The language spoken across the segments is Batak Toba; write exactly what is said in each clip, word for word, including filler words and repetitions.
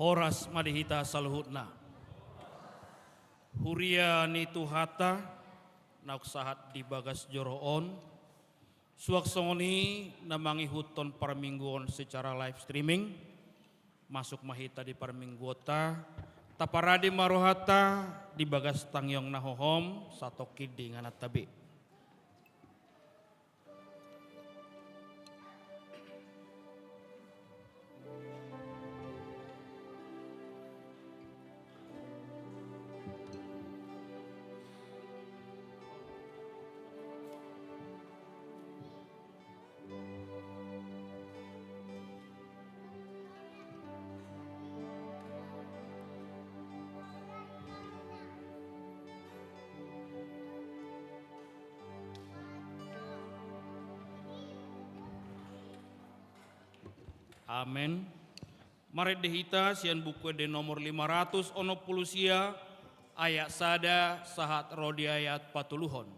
Horas ma di hita saluhutna. Huria ni Tuhanta, naung sahat di bagas joro on, suang songon i na mangihuthon parmingguon secara live streaming, masuk ma hita di parmingguonta, taparade ma rohanta di bagas tangiang na hohom, satongkin di ingananta be. Amen. Marende hita sian Buku Ende nomor lima ratus onom pulu sia, ayat sada sahat ro di ayat patoluhon.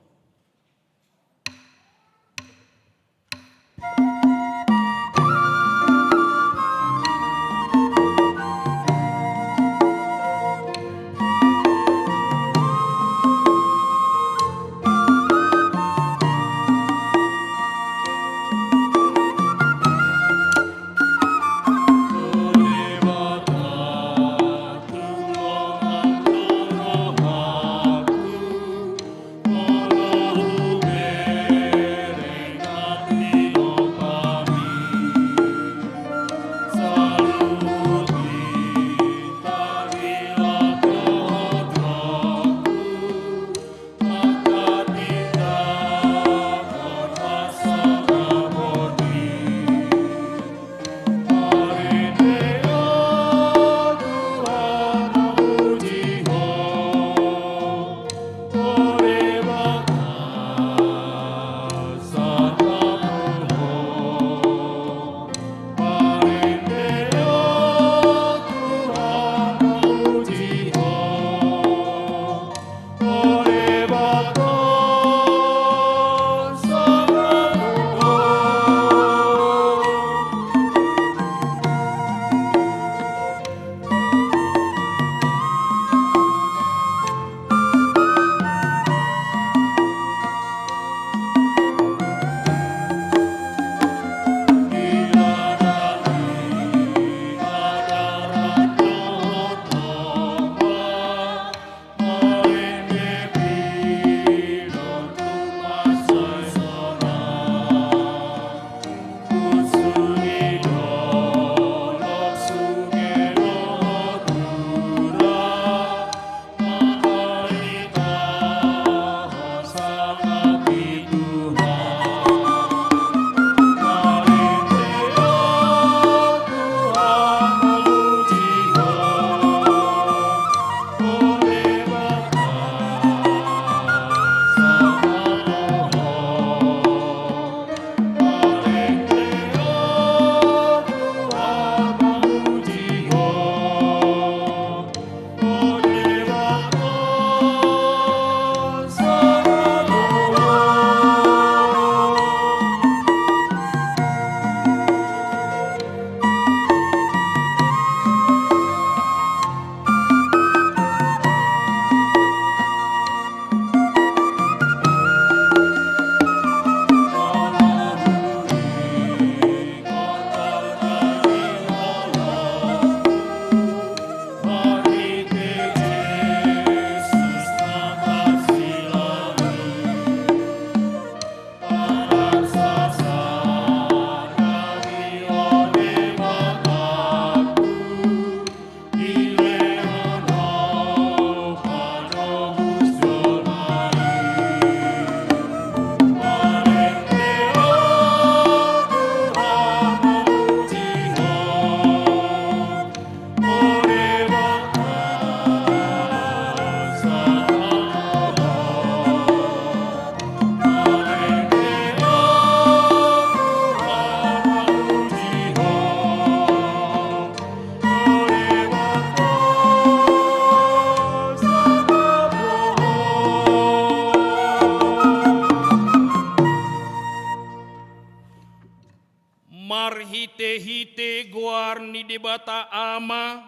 Marhitehite goar ni Debata Ama,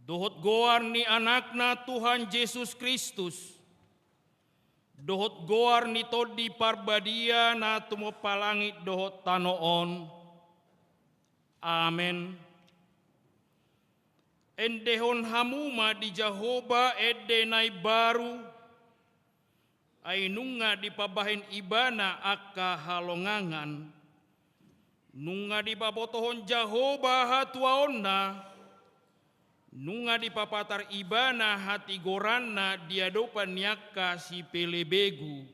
Dohot goar ni Anakna Tuhan Jesus Kristus, dohot goar ni Tondi Parbadia na tumompa langit dohot tano on. Amen. Endehon hamu ma di Jahowa ende na imbaru, ai nunga dipabahen Ibana angka halongangan. Nunga dipabotohon Jahowa hatuaonna, nunga dipapatar Ibana hatigoranna di adopan ni angka sipelebegu.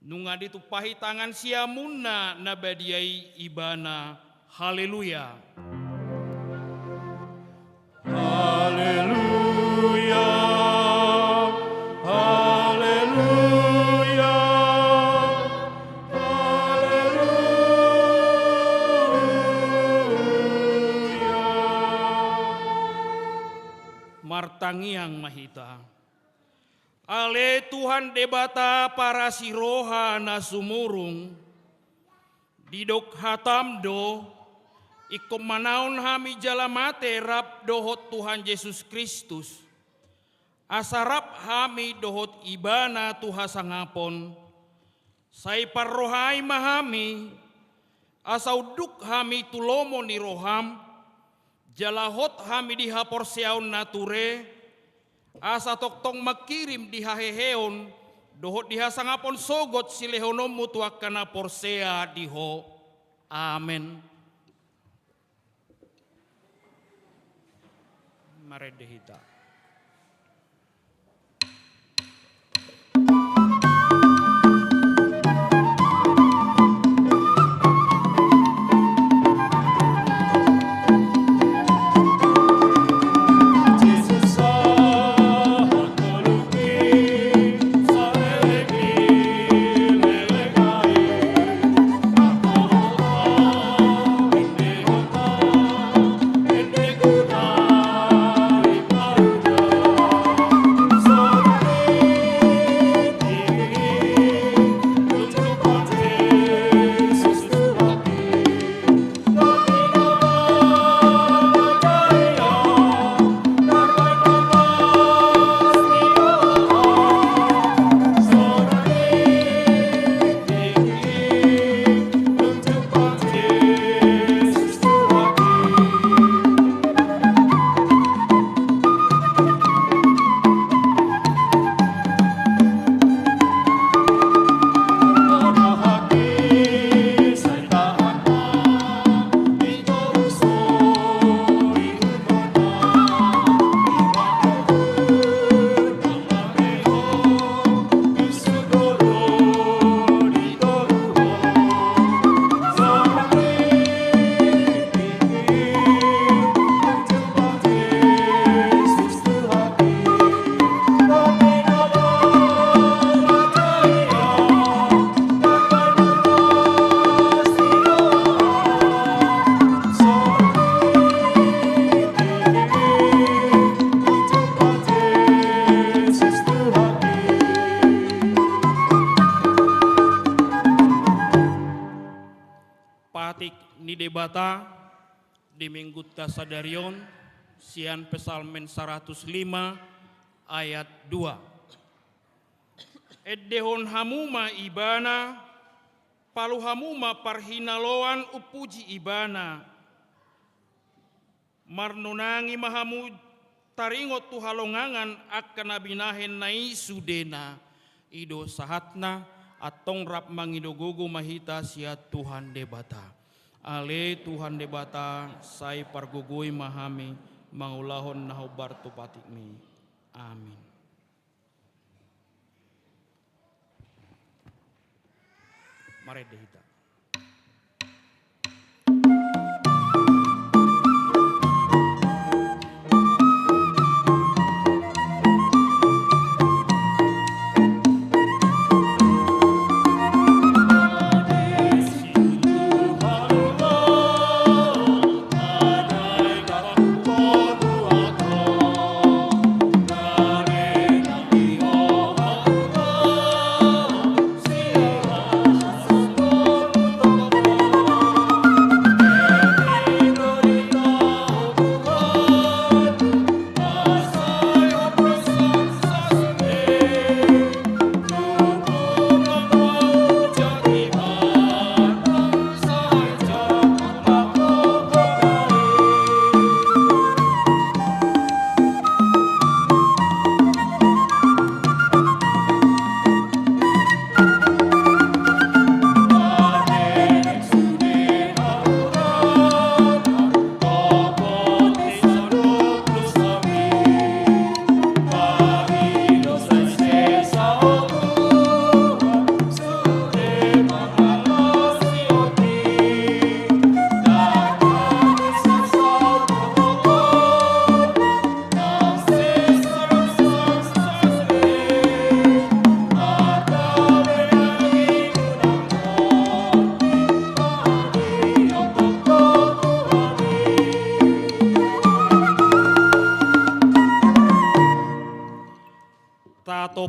Nunga ditumpahi tangan siamunna na badia i Ibana. Haleluya. Haleluya, haleluya, haleluya. Martangiang ma hita. Ale Tuhan Debata parasi roha na sumurung, didok hataM do, ingkon manaon hami jala mate rap dohot Tuhan Jesus Kristus, asa rap hami dohot Ibana tu hasangapon. Sai parrohai ma hami, asa unduk hami tu lomo ni rohaM, jala hot hami di haporseaon na ture, asa tongtong mangkirim di haheheon dohot di hasangapon sogot silehononMu tu angka na porsea di Ho. Amen. Marende hita. Patik ni Debata di Minggunta sadari on sian Psalmen saratus lima ayat dua. Endehon hamu ma Ibana, palu hamu ma parhinaloan umpuji Ibana. Marnonangi ma hamu taringot tu halongangan angka na binahenna i sudena. I do sahatna, antong rap mangido gogo ma hita sian Tuhan Debata. Ale Tuhan Debata, sai pargogoi ma hami mangulahon na hombar tu patikMi. Amin. Marende hita.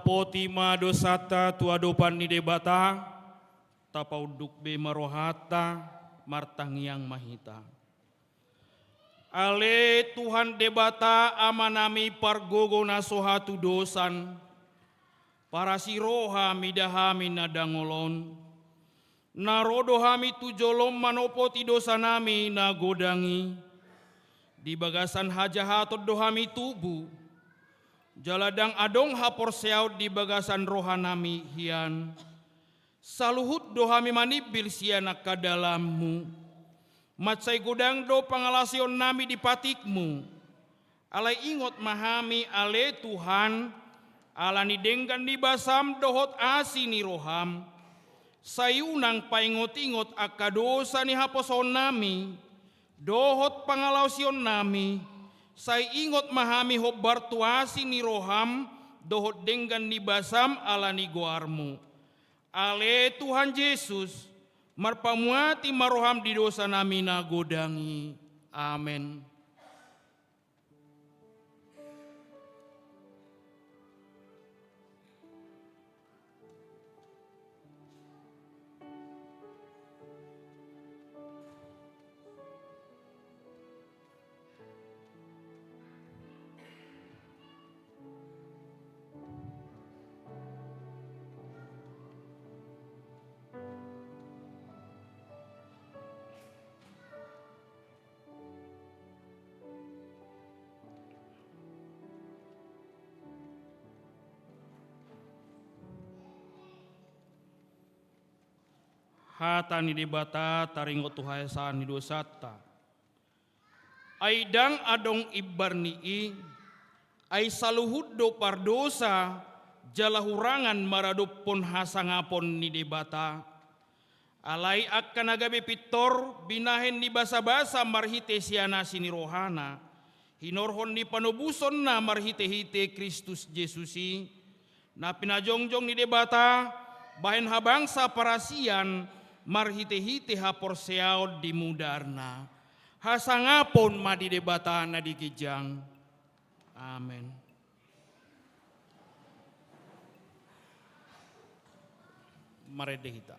Poti ma dosanta tu adopan ni Debata, tapaunduk be ma rohanta, martangiang ma hita. Ale Tuhan Debata Amanami pargogo na so hatudosan, parasi roha mida hami na dangol on. Na ro do hami tu jolom manopoti dosanami na godang i. Di bagasan hajahaton do hami tubu. Jala ndang adong haporseaon di bagasan rohanami hian. Saluhut do hami manimbil sian angka dalanmu. Mansai godang do pangalaosionnami di patikmu. Alai ingot ma hami ale Tuhan, ala ni denggan ni basam dohot asi ni roham. Sai unang paingot-ingot angka dosa ni haposoonnami, dohot pangalaosionnami, sai ingot ma hami hombar tu asi ni roham, dohot denggan ni basam ala ni goarmu. Ale Tuhan Jesus, marpamuati ma roham di dosanami na godang i. Amen. Hata ni Debata taringot tu haesaan ni dosanta. Ai ndang adong imbar ni i, ai saluhut do pardosa, jala hurangan maradophon hasangapon ni Debata. Alai angka na gabe pintor, binahen ni basabasa marhite sian asi ni rohana, hinorhon ni panobusonna marhite-hite Kristus Jesus i, na pinajongjong ni Debata, bahen habangsa parasian, marhite-hite haporseaon di mudarna. Hasangapon ma di Debata na di ginjang. Amen. Marende hita.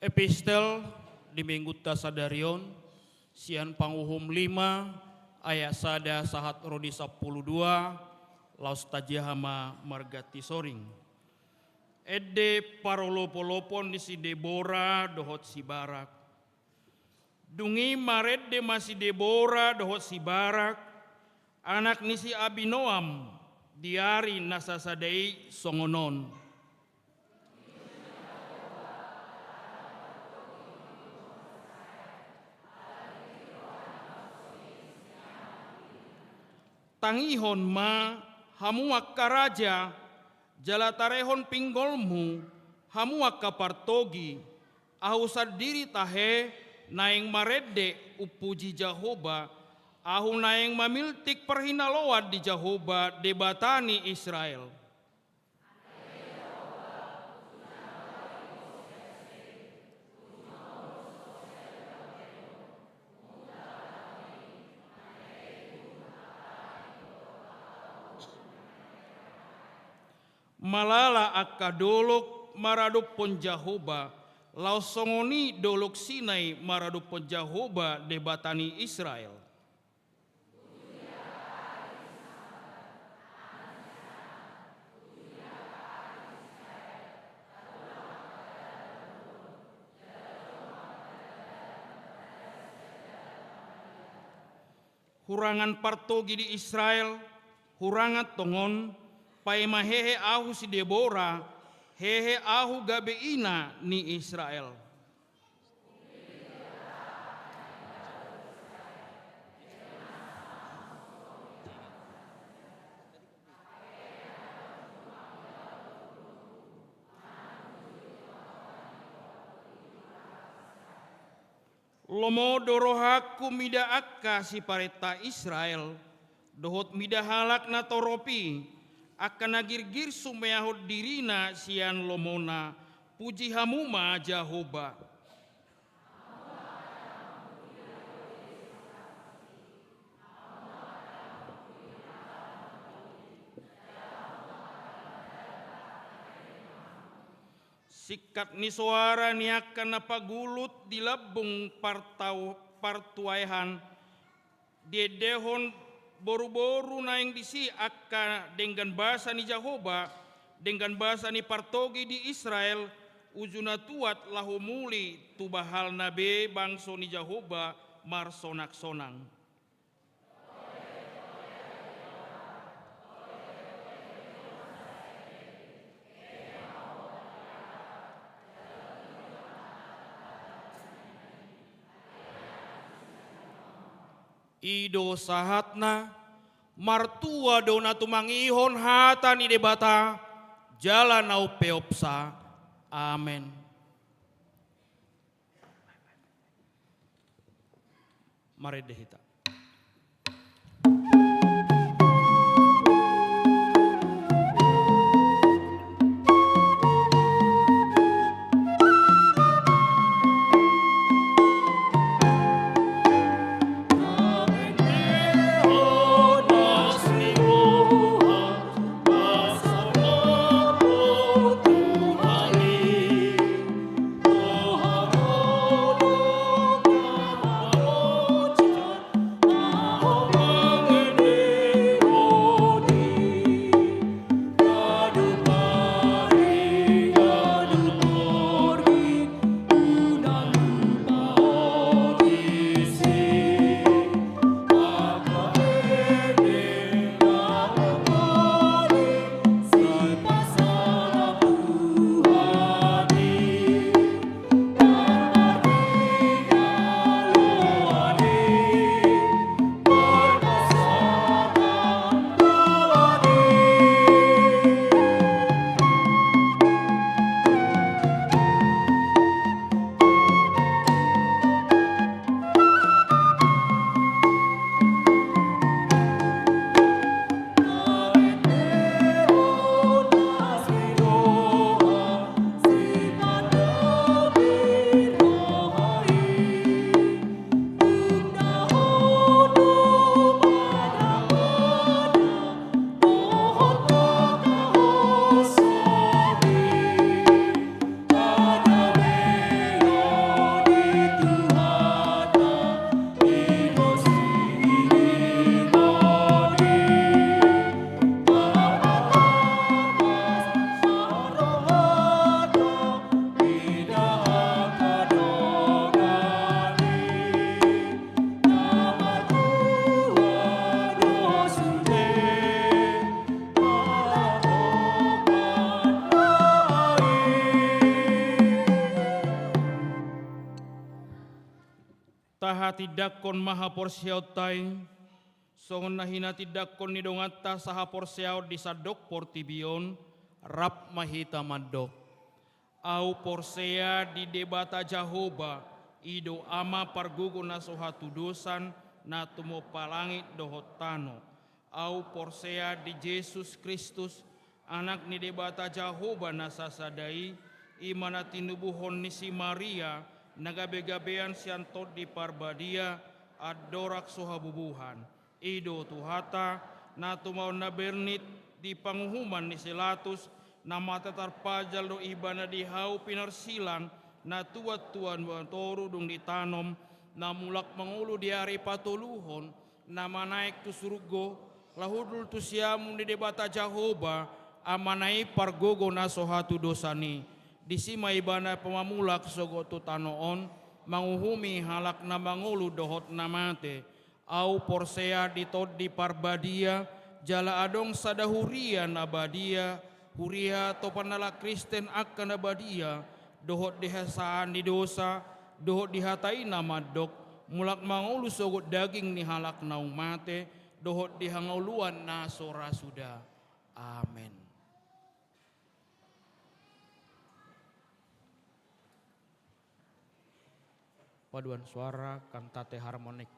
Epistel di Minggunta sadari on, sian Panguhum lima, ayat sada sahat ro di sampulu dua, laos tajaha ma marganti soring. Ende parolopolopon ni si Debora dohot si Barak. Dung i marende ma si Debora dohot si Barak, anak ni si Abinoam, di ari na sasada i songon on. Tangihon ma, hamu angka raja, jala tarehon pinggolmu, hamu angka partogi. Ahu sandiri tahe naeng marende umpuji Jahowa, ahu naeng mamiltik parhinaloan di Jahowa, Debata ni Israel. Malala angka dolok maradophon Jahowa, laos songon i dolok Sinai maradophon Jahowa, Debata ni Israel. Hurangan partogi di Israel, hurangan tongon, paima hehe ahu si Debora, hehe ahu gabe ina ni Israel. Lomo do rohangku mida angka siparenta Israel, dohot mida halak na torop i, angka na girgir sumeahon dirina sian lomona, puji hamu ma Jahowa. Singkat ni soara ni angka na pagulut di lambung partau-, partuaean, diendehon boruboru naeng disi angka denggan basa ni Jahowa, denggan basa ni partogi di Israel, uju na tuat laho muli tu bahalna be bangso ni Jahowa marsonaksonang. I do sahatna, martua do na tumangihon hata ni Debata, jala na umpeopsa. Amen. Marende hita. Tahatindangkon ma haporseaonta i, songon na hinatindangkon ni donganta sahaporseaon di sandok portibi on, rap ma hita mandok. Ahu porsea di Debata Jahowa, i do Ama pargogo na so hatudosan, na tumompa langit dohot tano. Ahu porsea di Jesus Kristus, Anak ni Debata Jahowa na sasada i, i ma na tinubuhon ni si Maria, na gabegabean sian Tondi Parbadia, andorang so habubuhan. I do Tuhanta, na tumaon na bernit di panguhuman ni si Latus, na mate tarpajal do ibana di hau pinarsilang, na tuat-tuat na toru dung ditanom, na mulak mangolu di ari patoluhon, na manaek tu surgo, laho hundul tu siamun ni Debata Jahowa, Amana i pargogo na so hatudosan i. Disi ma ibana pamamulak sogot tu tano on, manguhumi halak na mangolu dohot na mate. Ahu porsea di Tondi Parbadia, jala adong sada huria na badia, huria topan halak Kristen angka na badia, dohot di hasesaan ni dosa, dohot di hata i na mandok, mulak mangolu sogot daging ni halak naung mate, dohot di hangoluan na so ra suda. Amen. Paduan suara, kantate harmonik.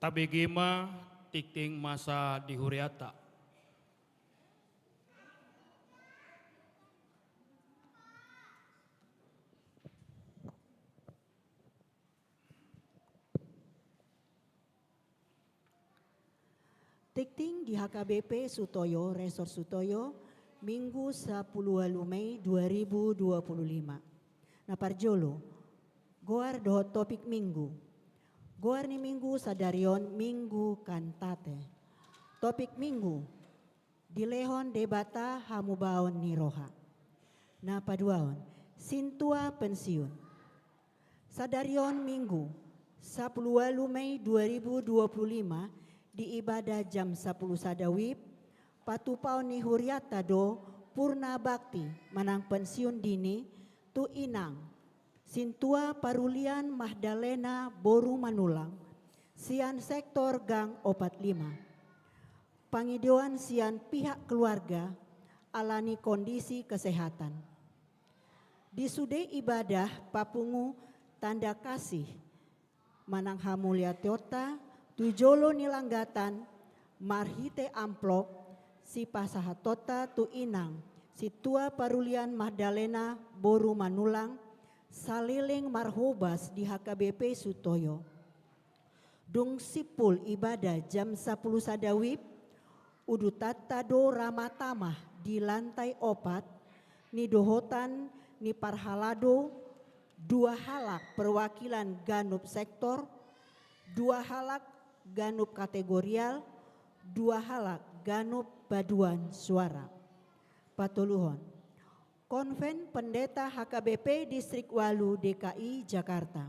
Tabege ma tingting masa di huriata. Tingting di H K B P Sutoyo, Resort Sutoyo, Minggu sapuluh ualu Mei dua ribu dua puluh lima. Na parjolo, goar dohot topik Minggu. Goar ni Minggu sadari on Minggu Kantate. Topik Minggu, dilehon Debata hamubaon ni roha. Na paduahon, sintua pensiun. Sadari on Minggu, sapuluh ualu Mei dua ribu dua puluh lima, di ibadah jam sapuluh sada wib, patupaon ni huriata do purna bakti manang pensiun dini tu inang, sintua Parulian Magdalena boru Manulang, sian sektor gang opat lima. Pangidoan sian pihak keluarga ala ni kondisi kesehatan. Di sude ibadah papungu tanda kasih manang hamuliateonta tu jolo ni langgatan marhite amplop sipasahatonta tu inang, sintua Parulian Magdalena boru Manulang, saleleng marhobas di H K B P Sutoyo. Dung simpul ibadah jam sapuluh sada wib, udutanta do ramah tamah di lantai opat, nidohotan ni parhalado, dua halak perwakilan ganup sektor, dua halak ganup kategorial, dua halak ganup paduan suara. Patoluhon, Konven Pendeta H K B P Distrik ualu D K I Jakarta.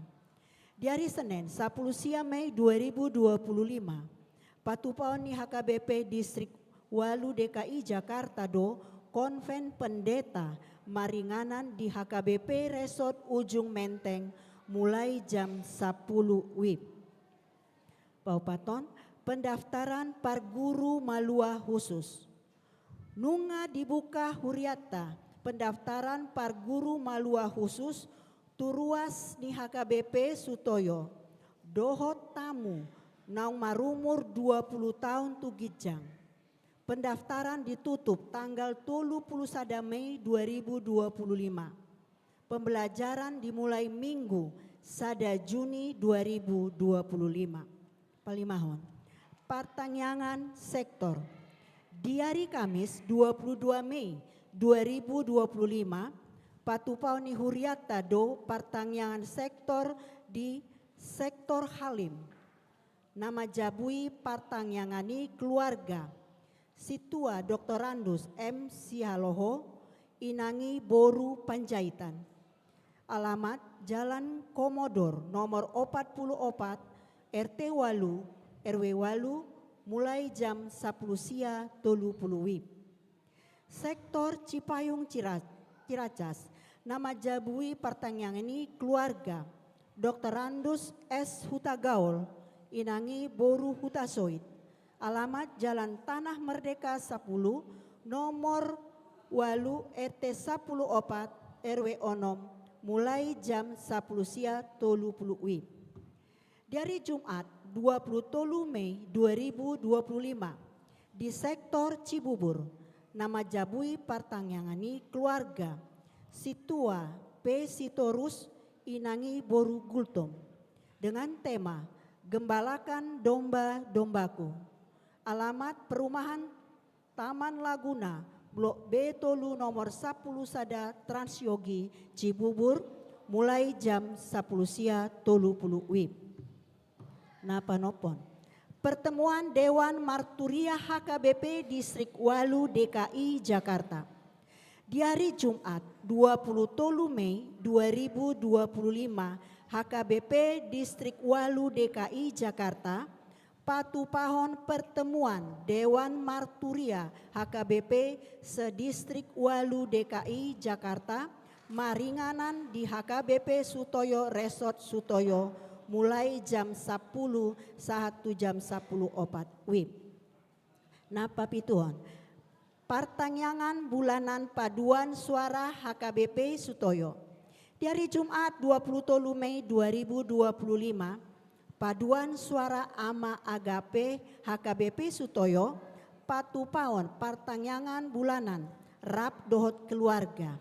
Di ari Senen, sapuluh sia Mei dua ribu dua puluh lima, patupaon ni H K B P Distrik ualu D K I Jakarta do Konven Pendeta maringanan di H K B P Resort Ujung Menteng mulai jam sapuluh wib. Paopathon, pendaftaran parguru malua khusus. Nunga dibuka huriatta pendaftaran parguru malua khusus tu ruas ni H K B P Sutoyo dohot tamu naung marumur dua puluh taon tu ginjang. Pendaftaran ditutup tanggal tolu puluh sada Mei dua ribu dua puluh lima. Pembelajaran dimulai Minggu sada Juni dua ribu dua puluh lima. Palimahon, partangiangan sektor. Di ari Kamis dua puluh dua Mei dua ribu dua puluh lima, patupaon ni huriatta do partangiangan sektor di Sektor Halim. Na manjabui partangiangan i keluarga, sintua Doktorandus M Sihaloho, inang i boru Panjaitan. Alamat Jalan Komodor nomor opat puluh opat, R T ualu, R W ualu, mulai jam sapuluh sia tolu puluh wib. Sektor Cipayung Cira-, Ciracas, na manjabui partangiangan i keluarga, Doktorandus S Hutagaol, inang i boru Hutasoit. Alamat Jalan Tanah Merdeka sapuluh, nomor ualu, R T sapuluh opat, R W onom, mulai jam sapuluh sia tolu puluh wib. Di ari Jumat dua puluh tolu Mei dua ribu dua puluh lima, di Sektor Cibubur, na manjabui partangiangan i keluarga, sintua P Sitorus, inang i boru Gultom, dengan tema Gembalakan Domba-dombaku. Alamat perumahan Taman Laguna, Blok B tolu nomor sapuluh sada Transyogi, Cibubur, mulai jam sapuluh sia tolu puluh wib. Na panophon, pertemuan Dewan Marturia H K B P Distrik ualu D K I Jakarta. Di ari Jumat dua puluh tolu Mei dua ribu dua puluh lima, H K B P Distrik ualu D K I Jakarta patupahon pertemuan Dewan Marturia H K B P se-Distrik ualu D K I Jakarta maringanan di H K B P Sutoyo Resort Sutoyo, mulai jam sapuluh sahat tu jam sapuluh opat wib. Na papituhon, partangiangan bulanan paduan suara H K B P Sutoyo. Di ari Jumat dua puluh tolu Mei dua ribu dua puluh lima, Paduan suara Ama Agape H K B P Sutoyo, patupaon partangiangan bulanan, rap dohot keluarga.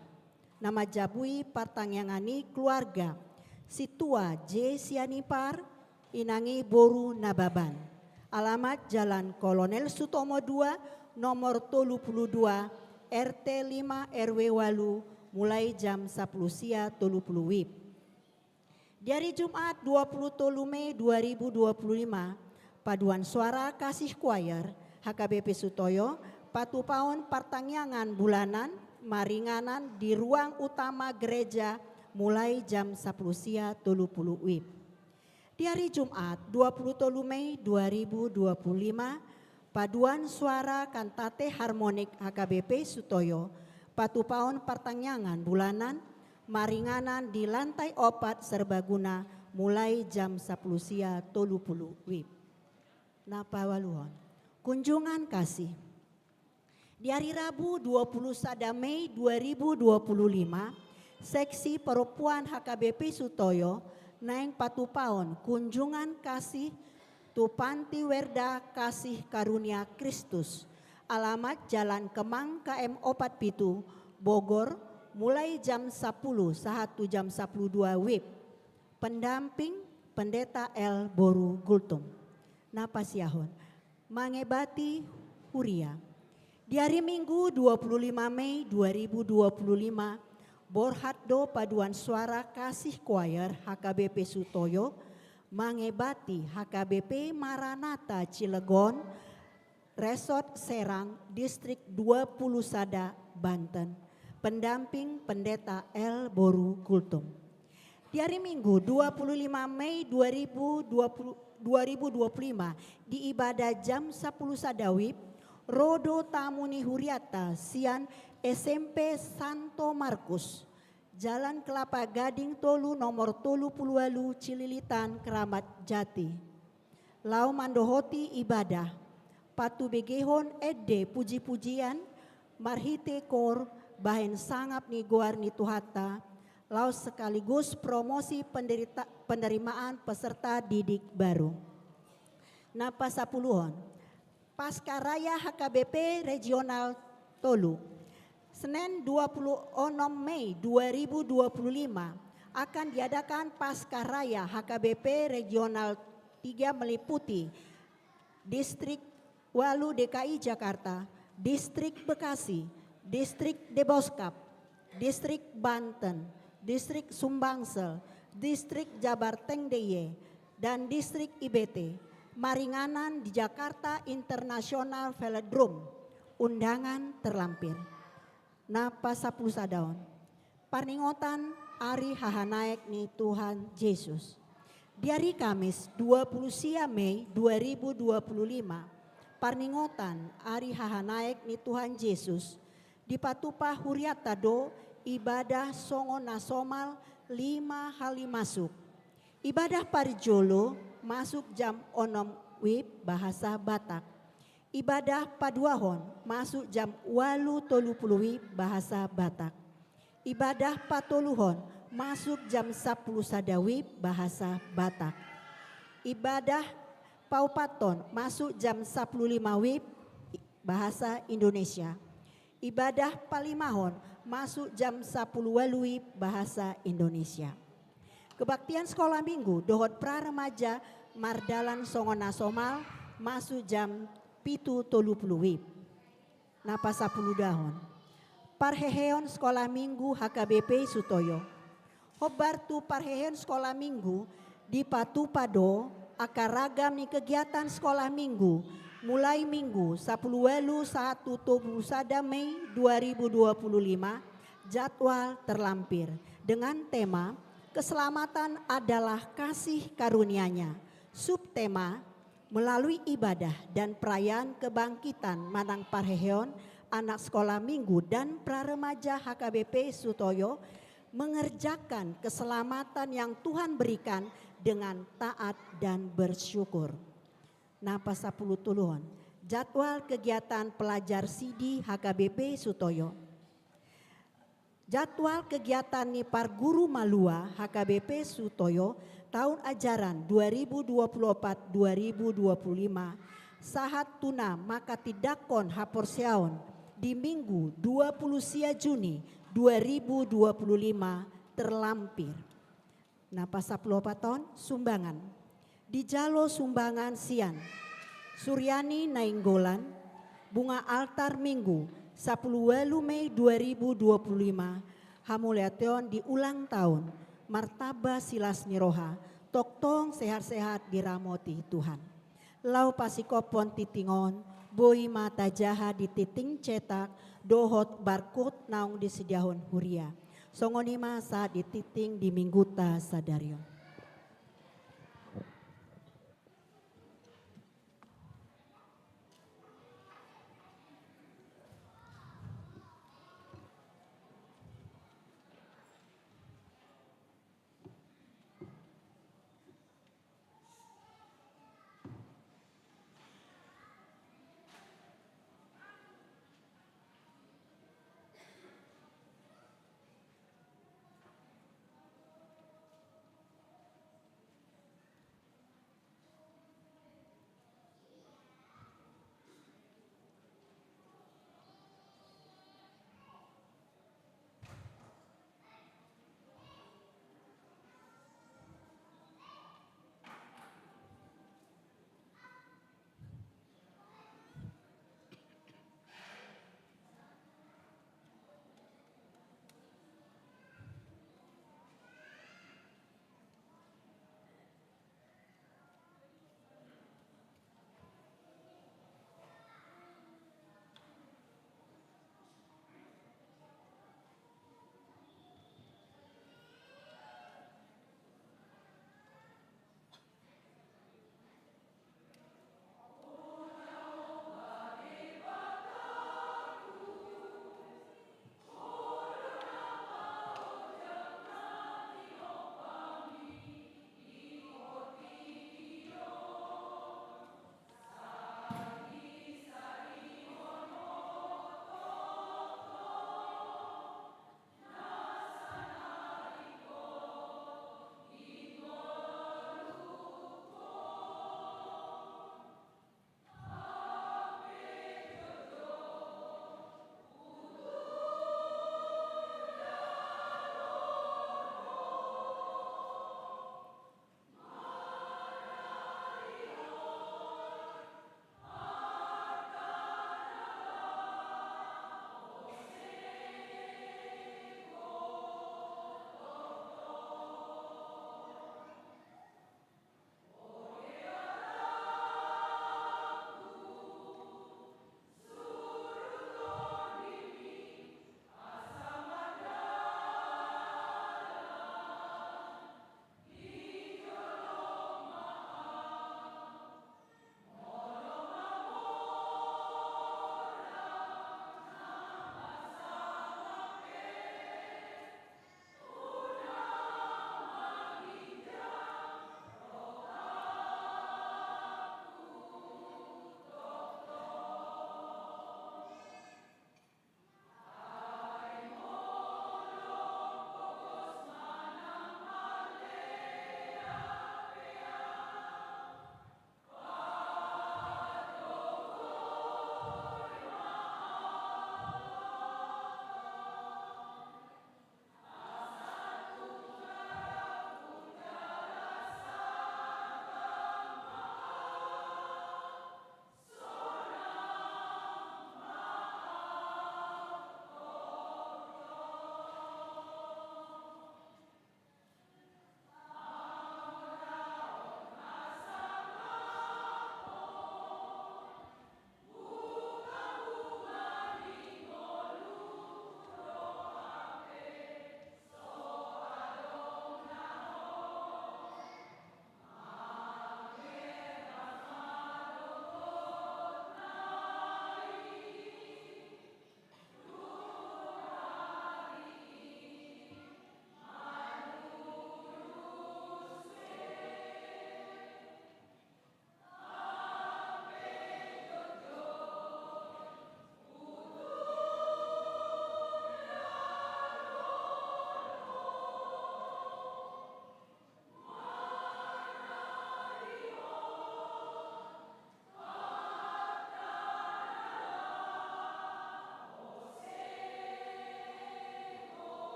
Na manjabui partangiangan i keluarga, Sintua J Sianipar, inang i boru Nababan. Alamat Jalan Kolonel Sutomo dua, nomor tolu pulu dua, R T lima, R W walu, mulai jam sapulu sia tolu pulu wib. Di ari Jumat dua pulu tolu Mei dua ribu dua pulu lima, paduan suara Kasih Choir H K B P Sutoyo, patupaon partangiangan bulanan, maringanan di ruang utama gereja mulai jam sapulu sia tolu pulu wib. Di ari Jumat dua pulu tolu Mei dua ribu dua pulu lima, paduan suara Kantate Harmonik H K B P Sutoyo, patupaon partangiangan bulanan, maringanan di lantai opat serbaguna mulai jam sapulu sia tolu pulu wib. Na paualuhon, kunjungan kasih. Di ari Rabu dua pulu sada Mei dua ribu dua pulu lima, seksi perempuan H K B P Sutoyo naeng patupaon kunjungan kasih tu Panti Werda Kasih Karunia Kristus, alamat Jalan Kemang K M opat pitu, Bogor, mulai jam sapulu sahat tu jam sapulu dua wib. Pendamping, Pendeta L Boru Gultom. Na pasiahon, mangebati huria. Di ari Minggu dua pulu lima Mei dua ribu dua pulu lima, borhat do paduan suara Kasih Choir H K B P Sutoyo, mangebati H K B P Maranatha Cilegon, Resort Serang, Distrik dua pulu sada, Banten. Pendamping, Pendeta L Boru Gultom. Di ari Minggu dua pulu lima Mei dua ribu dua puluh, dua ribu dua puluh lima, di ibadah jam sapulu sada wib, ro do tamu ni hurianta sian S M P Santo Markus, Jalan Kelapa Gading tolu, nomor tolu pulu walu, Cililitan, Keramat Jati. Laho mandohoti ibadah, patubegehon ende puji-pujian, marhite koor, bahen sangap ni goar ni Tuhanta, laos sekaligus promosi penderita-, penerimaan peserta didik baru. Na pasapuluhon, Pasca Raya H K B P Regional tolu. Senin dua puluh enam Mei dua ribu dua puluh lima akan diadakan Pasca Raya H K B P Regional tiga meliputi Distrik walu D K I Jakarta, Distrik Bekasi, Distrik Deboskap, Distrik Banten, Distrik Sumbangsel, Distrik Jabarteng D I Y, dan Distrik I B T, maringanan di Jakarta International Velodrome, undangan terlampir. Na pasapulu sadaon. Parningotan ari hahanaek ni Tuhan Jesus. Di ari Kamis dua pulu sia Mei dua ribu dua puluh lima, parningotan ari hahanaek ni Tuhan Jesus, dipatupa hurianta do ibadah songon na somal lima hali masuk. Ibadah parjolo masuk jam onom wib bahasa Batak. Ibadah paduahon masuk jam walu tolu pulu wib bahasa Batak. Ibadah patoluhon masuk jam sapulu sada wib bahasa Batak. Ibadah paopathon masuk jam sapulu lima wib bahasa Indonesia. Ibadah palimahon masuk jam sapulu walu wib bahasa Indonesia. Kebaktian sekolah minggu dohot pra remaja mardalan songon na somal masuk jam pitu tolu pulu wib. Na pasapulu duahon. Parheheon sekolah minggu H K B P Sutoyo. Hombar tu parheheon sekolah minggu, dipatupa do angka ragam ni kegiatan sekolah minggu, mulai Minggu sapulu walu sahat tu dua pulu sada Mei dua ribu dua puluh lima, jadwal terlampir, dengan tema Keselamatan Adalah Kasih Karunia-Nya. Subtema, melalui ibadah dan perayaan kebangkitan manang parheheon, anak sekolah minggu dan pra remaja H K B P Sutoyo mengerjakan keselamatan yang Tuhan berikan dengan taat dan bersyukur. Na pasapulu toluhon. Jadwal kegiatan pelajar sidi H K B P Sutoyo. Jadwal kegiatan ni Parguru Malua H K B P Sutoyo taon ajaran dua ribu dua puluh opat dua ribu dua puluh lima, sahat tu na manghatindanghon haporseaon di Minggu dua puluh sia Juni dua ribu dua puluh lima terlampir. Na pasampulu opat on, sumbangan. Dijalo sumbangan sian Suryani Nainggolan, bunga altar Minggu sampulu ualu Mei dua ribu dua puluh lima, hamauliateon di ulang taon, martamba silas ni roha, tongtong sehat-sehat diramoti Tuhan. Laho pasingkophon tingting on, boi ma tajaha di tingting cetak dohot barcode naung disediahon huria. Songon i ma sahat di tingting di Mingguta sadari on.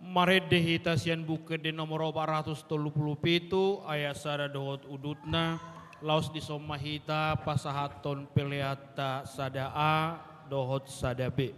Marende hita sian Buku Ende nomor opat ratus tolu pulu pitu, ayat sada dohot udutna, laos dison ma hita pasahathon peleanta sada A dohot sada B.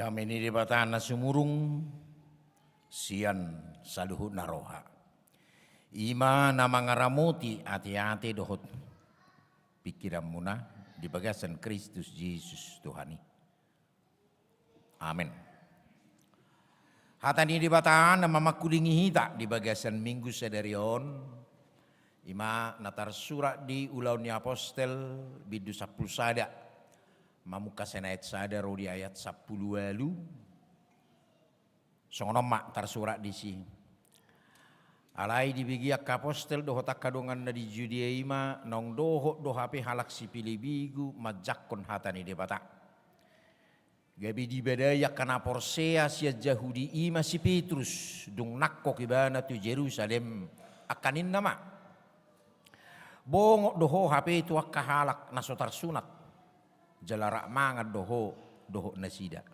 Dame ni Debata na sumurung sian saluhutna roha, i ma na mangaramoti ateate dohot pingkiranmuna di bagasan Kristus Jesus Tuhan i. Amen. Hata ni Debata na mamangkulingi hita di bagasan Minggu sadari on, i ma na tarsurat di Ulaon ni Apostel, bindu sampulu sada, mamungka sian ayat sada ro di ayat sampulu ualu. Songon on ma tarsurat disi. Alai dibege angka apostel dohot angka donganna di Judea i ma, naung dohot do hape halak sipilibegu manjangkon hata ni Debata. Gabe dibadai angka na porsea sian Jahudi i ma si Petrus, dung nangkok ibana tu Jerusalem, angka ninna ma: Bongot do ho hape tu angka halak na so tarsunat, jala rap mangan do ho dohot nasida.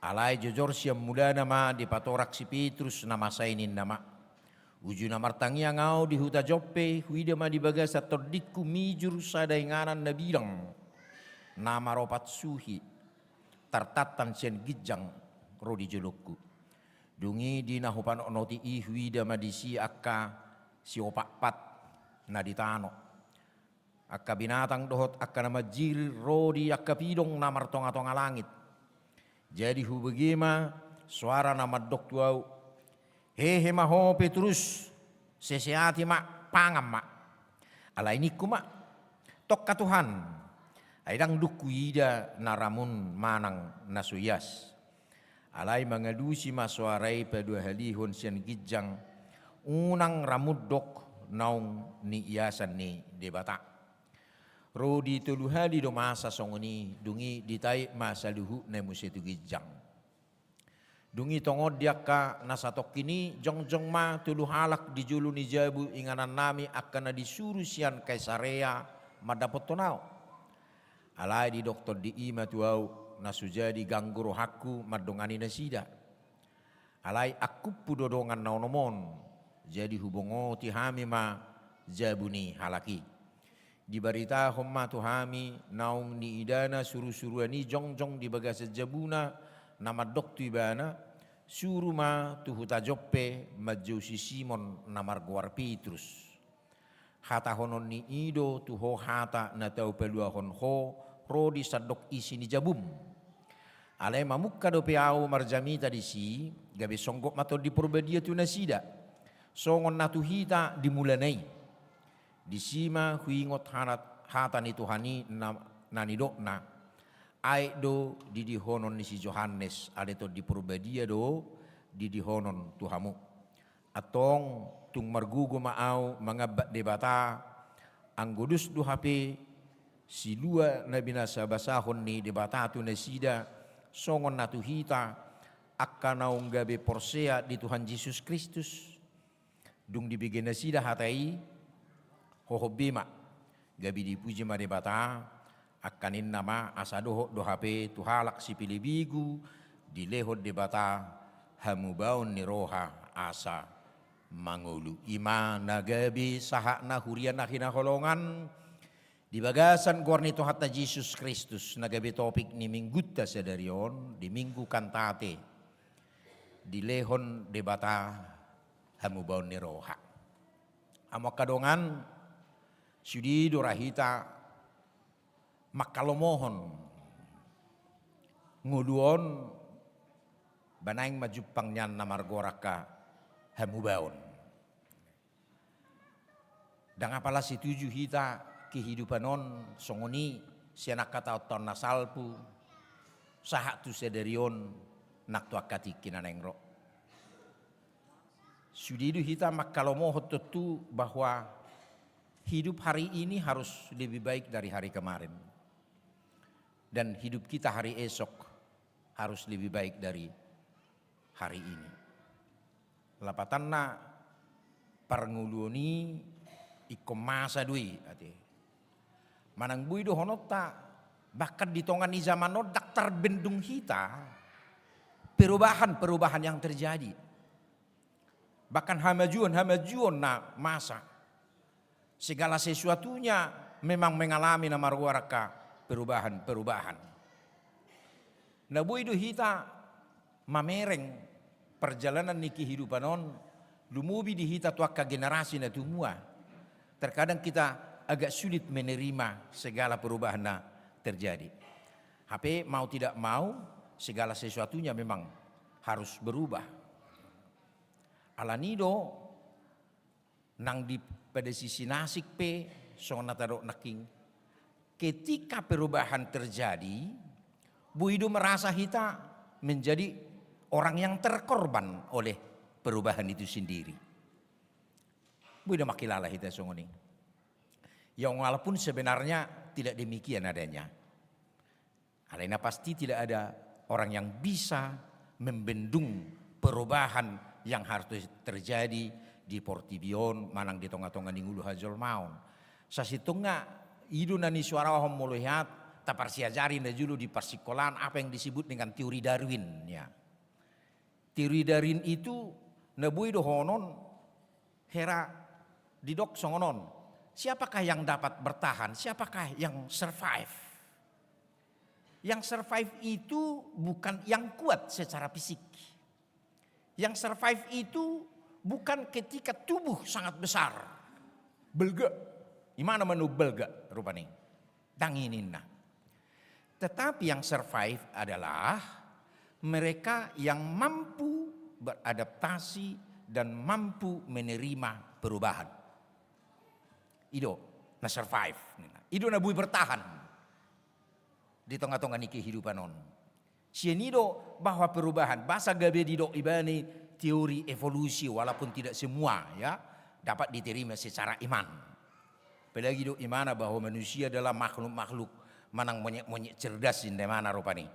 Alai jojor sian mulana ma dipatorang si Petrus na masa i, ninna ma: Uju na martangiang ahu di huta Joppe, huida ma di bagasan tondingku mijur sada inganan na bilang, na maropat suhi, tartantan sian ginjang ro di jolongku. Dung i di na hupanotnoti i huida ma disi angka siopatpat na di tano, angka binatang dohot angka na manjirit ro di angka pidong na martongatonga langit. Jadi hubege ma soara na mandok tu ahu: Hehe ma ho Petrus, seseati ma, pangan ma. Alai ningku ma: Tongka Tuhan, ai ndang dung huida na ramun manang na so ias. Alai mangalusi ma soara i paduahalihon sian ginjang: Unang ramun dok naung niiasan ni Debata. Ro di tolu hali do masa songon i, dung i ditait ma saluhutna muse tu ginjang. Dung i tongon di angka na satongkin i, jongjong ma tolu halak di jolo ni jabu inganannami, angka na disuru sian Kaisarea mandapothon ahu. Alai didok tondi i ma tu ahu, na so jadi ganggu rohangku mandongani nasida. Alai angkuppu do dongan na onom on, jadi hubongoti hami ma jabu ni halak i. Dibaritahon ma tu hami naung niidana surusuruan i jongjong di bagasan jabuna, na mandok tu ibana: Suru ma tu huta Joppe manjou si Simon na margoar Petrus. Hatahononni i do tu ho hata na tau paluahon ho ro di sandok isi ni jabum. Alai mamungka dope ahu marjamita disi, gabe songgop ma Tondi Porbadia tu nasida, songon na tu hita di mulana i. Disi ma huingot hata, hata ni Tuhan i na, na nidokna: Aek do didihonon ni si Johannes, alai Tondi Porbadia do didihonon tu hamu. Antong, tung margogo ma ahu mangambat Debata, anggo dos do hape silua na binasabasahon ni Debata tu nasida, songon na tu hita, angka naung gabe porsea di Tuhan Jesus Kristus. Dung dibege nasida hata i, hohom be ma, gabe dipuji ma Debata, angka ninna ma: Asa dohot do hape tu halak sipilibegu dilehon Debata hamubaon ni roha asa mangolu. I ma na gabe sahatna, huria na hinaholongan, di bagasan goar ni Tuhanta Jesus Kristus, na gabe topik ni Minggunta sadari on, di Minggu Kantate, dilehon Debata hamubaon ni roha. Hamu angka dongan, sude do ra hita mangkalomohon ngolu on, ba naeng ma jumpang nian na margoar angka hamubaon. Ndang apala setuju hita kehidupan on songon i sian angka taontaon na salpu sahat tu sadari on, nang tu angka tingki na naeng ro. Sude do hita mangkalomohon tontu bahwa hidup hari ini harus lebih baik dari hari kemarin. Dan hidup kita hari esok harus lebih baik dari hari ini. Lapatanna, parngoluon i ingkon masa do i, ate. Manang boi dohononta, bahkan di tonga ni zaman on ndang tarbendung hita perubahan-perubahan yang terjadi. Bahkan hamajuon-hamajuon na masa. Segala sesuatunya memang mengalami na margoar angka perubahan-perubahan. Na boi do hita mamereng perjalanan ni kehidupan on, lumobi di hita tu angka generasi na tumua. Terkadang kita agak sulit menerima segala perubahan na terjadi. Hape mau tidak mau, segala sesuatunya memang harus berubah. Alani do, nang di, pada sisi nasib pe, songon na tadok nangkin, ketika perubahan terjadi, boi do merasa hita menjadi orang yang terkorban oleh perubahan itu sendiri. Boi do mangkilala hita songon i. Ya, walaupun sebenarnya tidak demikian adanya. Alai na pasti tidak ada orang yang bisa membendung perubahan yang harus terjadi di portibi on manang di tonga-tonga ni ngolu hajolmaon. Sasintongna i do na nisuarahon molo hea taparsiajari na jolo di parsikolaan apa yang disebut dengan teori Darwin, ya. Teori Darwin itu na boi dohonon hera didok songon on. Siapakah yang dapat bertahan? Siapakah yang survive? Yang survive itu bukan yang kuat secara fisik. Yang survive itu bukan ketika tubuh sangat besar. Balga. Imana manu balga rupani. Dang i ninna. Tetapi yang survive adalah mereka yang mampu beradaptasi dan mampu menerima perubahan. I do na survive ninna. I do na boi bertahan di tonga-tonga ni kehidupan on. Sian i do bahwa perubahan, bahasa gabe didok ibana i teori evolusi, walaupun tidak semua, ya, dapat diterima secara iman. Apalagi didok ibana bahwa manusia adalah makhluk-makhluk manang monyet-monyet cerdas ninna ibana rupani.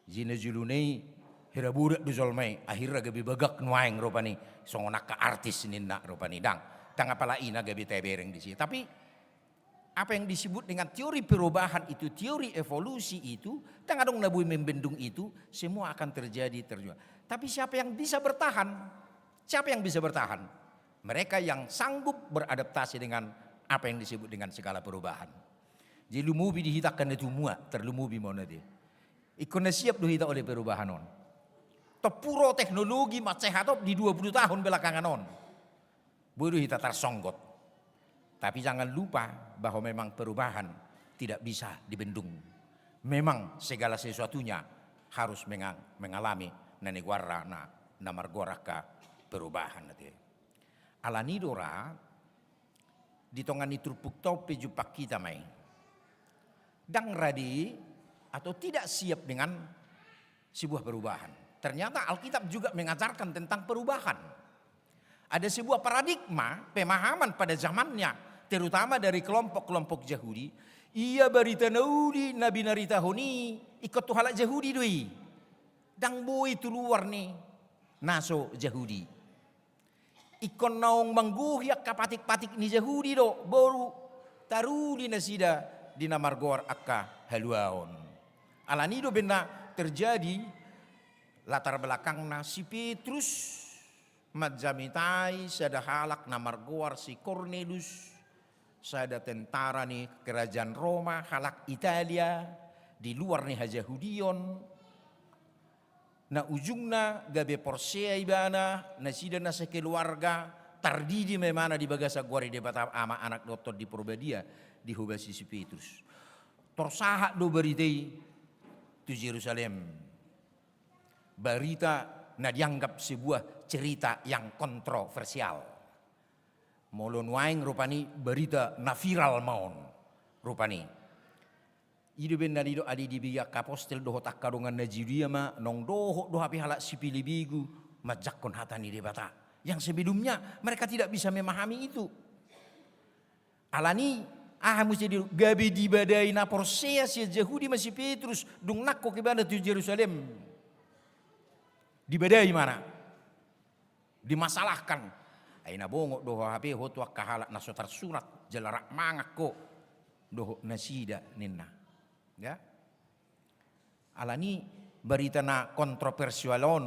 Jadi na jolona i hera bodat do jolma i, akhirna gabe bagak nuaeng rupani, songon angka artis ninna rupani. Dang, dang apala i na gabe tabereng disi. Tapi apa yang disebut dengan teori perubahan itu, teori evolusi itu, dang adong na boi membendung itu, semua akan terjadi, terjua. Tapi siapa yang bisa bertahan? Siapa yang bisa bertahan? Mereka yang sanggup beradaptasi dengan apa yang disebut dengan segala perubahan. Jadi lumobi di hita angka na tumua, tarlumobi ma on ate. Ingkon na siap do hita oleh perubahan on. Tompu ro teknologi mansai hatop di dua puluh tahun belakangan on. Boi do hita tarsonggot. Tapi jangan lupa bahwa memang perubahan tidak bisa dibendung. Memang segala sesuatunya harus menga-, mengalami na nigoarna, na margoar angka perubahan ate. Alani do ra, di tonga ni turpukta on pe jumpang hita ma i. Dang rade atau tidak siap dengan sebuah perubahan. Ternyata Alkitab juga mengajarkan tentang perubahan. Ada sebuah paradigma pemahaman pada zamannya, terutama dari kelompok-kelompok Jahudi. Ia barita na uli na binaritahon i ingkon tu halak Jahudi do i. Dang boi tu luar ni na so Jahudi. Ingkon naung manggohi angka patik-patik ni Jahudi do, boru taruli nasida di na margoar angka haluaon. Alani do umbahen na terjadi latar belakangna si Petrus manjamitai sada halak na margoar si Kornelius, sada tentara ni kerajaan Roma, halak Italia, di luar ni hajahudion. Na ujungna gabe porsea ibana, nasida na sakeluarga, tardidi ma ibana di bagasan goar ni Debata Ama, Anak dohot Tondi Porbadia, dihobasi si Petrus. Tor sahat do barita i tu Jerusalem. Barita na dianggap sebuah cerita yang kontroversial. Molo nuaeng rupani barita na viral ma on rupani. I do umbahen na didok, adi dibaen angka apostel dohot angka dongan na Judea ma, naung dohot do hape halak sipilibegu manjangkon hata ni Debata. Yang sebelumnya mereka tidak bisa memahami itu. Alani aha muse didok, gabe dibadai na porsea sian Jahudi ma si Petrus, dung nangkok ibana tu Jerusalem. Dibadai ibana. Dimasalahkan. Ai na bongot do ho hape ho tu angka halak na so tarsurat, jala rap mangan ho dohot nasida ninna. Ya. Alani barita na kontroversial on,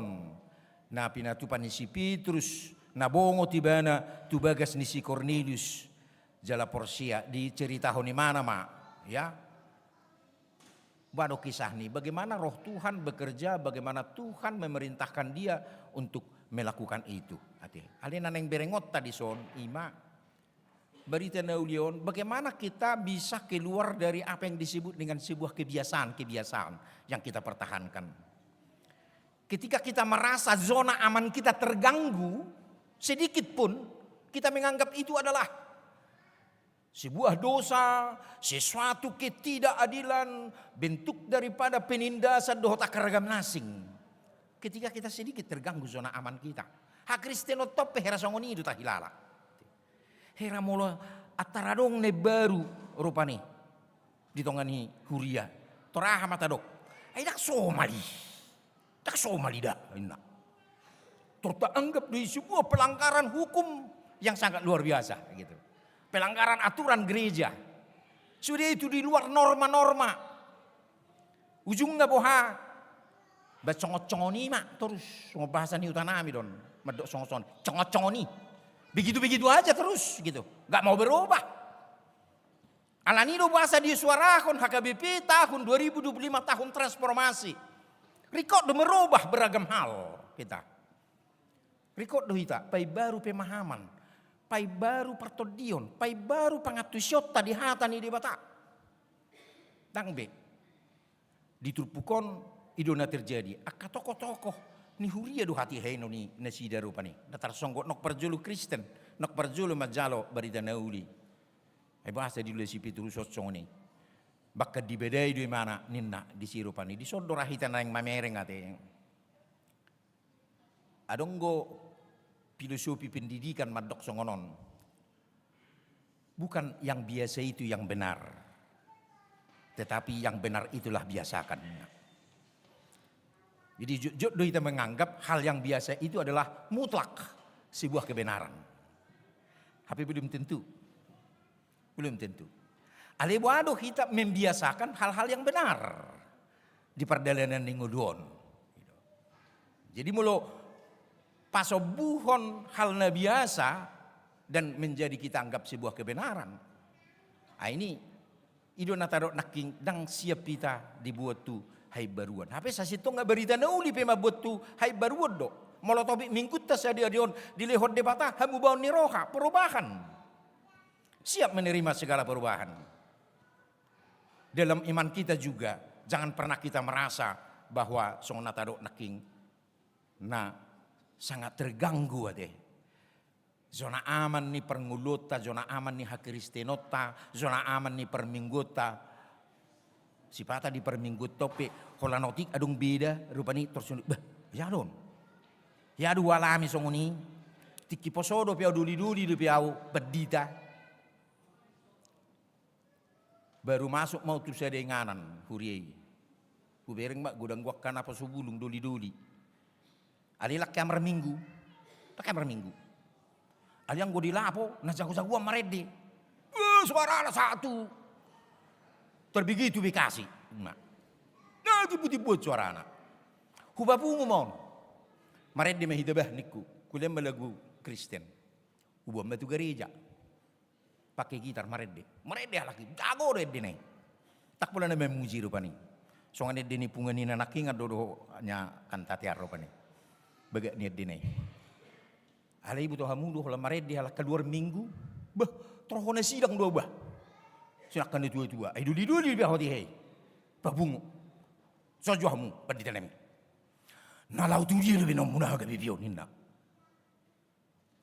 na pinatupa ni si Petrus, na bongot ibana tu bagas ni si Kornelius, jala porsea, diceritahon ibana ma, ya. Boha do kisahni, bagaimana Roh Tuhan bekerja, bagaimana Tuhan memerintahkan dia untuk melakukan itu. Ate, alai na naeng berengonta dison, ima Barita na Uli on, bagaimana kita bisa keluar dari apa yang disebut dengan sebuah kebiasaan-kebiasaan yang kita pertahankan. Ketika kita merasa zona aman kita terganggu, sedikit pun kita menganggap itu adalah sebuah dosa, sesuatu ketidakadilan, bentuk daripada penindasan dohot angka ragam na asing. Ketika kita sedikit terganggu zona aman kita. Hakristenon pe hera songon i do tahilala. Hera molo antara adong na imbaru rupani di tonga ni huria, tor aha ma tadok? Ai ndang somal i. Ndang somal i da, ninna. Tor taanggap do i sebuah pelanggaran hukum yang sangat luar biasa, gitu. Pelanggaran aturan gereja. Sudah itu di luar norma-norma. Ujungna boha? Ba songon-songon i ma torus, songon bahasa ni huta nami do on. Mandok songon-songon, songon-songon i. Begitu-begitu aja terus, gitu. Nggak mau berubah. Alani do boasa disuarahon H K B P tahun dua ribu dua puluh lima tahun transformasi. Rikot do merubah beragam hal kita. Rikot do hita paimbaru pemahaman, paimbaru partondion, paimbaru pangantusionta di hata ni Debata. Ndang be di turpuk on i do na terjadi. Angka tokoh-tokoh ni huria do hatihaino ni nasida rupani. Na tarsonggot nang parjolo Kristen, nang parjolo manjalo barita na uli. Ai boasa diula si Petrus on songon i? Bahkan dibadai do imana ninna disi rupani. Dison do ra hita naeng mamereng ate. Adong do filosofi pendidikan mandok songon on. Bukan yang biasa itu yang benar, tetapi yang benar itulah biasakan. Jadi jotjot do hita menganggap hal yang biasa itu adalah mutlak sebuah kebenaran. Tapi belum tentu. Belum tentu. Alai boha do hita membiasakan hal-hal yang benar di pardalanan ni ngolu on. Jadi molo pasombuhon hal na biasa dan menjadi kita anggap sebuah kebenaran. Ah, ini i do na tadok nangkin ndang siap hita dibuat tu haimbaruan. Hape sasintongna barita na uli pe mambuat tu haimbaruan do. Molo topik minggunta sadari on dilehon Debata hamubaon ni roha, perubahan. Siap menerima segala perubahan. Dalam iman kita juga, jangan pernah kita merasa bahwa songon na tadok nangkin na sangat terganggu ate. Zona aman ni parngoluonta, zona aman ni hakristenonta, zona aman ni parmingguonta. Sipata di parmingguonta pe, holan otik adong beda rupani torus, bah, ia do on. Ia do hualami songon i. Tingki poso dope au, doli-doli dope au pandita. Baru masuk ma au tu sada inganan huria i. Hubereng ma godang do angka na poso bulung, doli-doli. Alai lak hea marminggu. Lak hea marminggu. Alai anggo di lapo na jago-jagoan marende. Wah, suarana satu. Terbegitu bekasi. Nah. Nah, tibu-tibuan suarana. Hupapungu ma on. Marende ma hita bah ningku. Kulean ma lagu Kristen. Huboan ma tu gareja. Pake gitar marende. Marende halak i, jago do endena i. Ndang pola na mamuji rupani. Songon ende ni punguan i na nangkin do dohot na kantatean rupani. Bagak ni endena i. Alai iboto hamu do holan marende halak kaluar minggu. Bah, torop na sidang do bah. Songon angka na tua-tua. Ai doli-doli bah hoti hei. Papungu. Sojo hamu pandita nami. Na laho tu dia do be naung muna H K B P on ninna.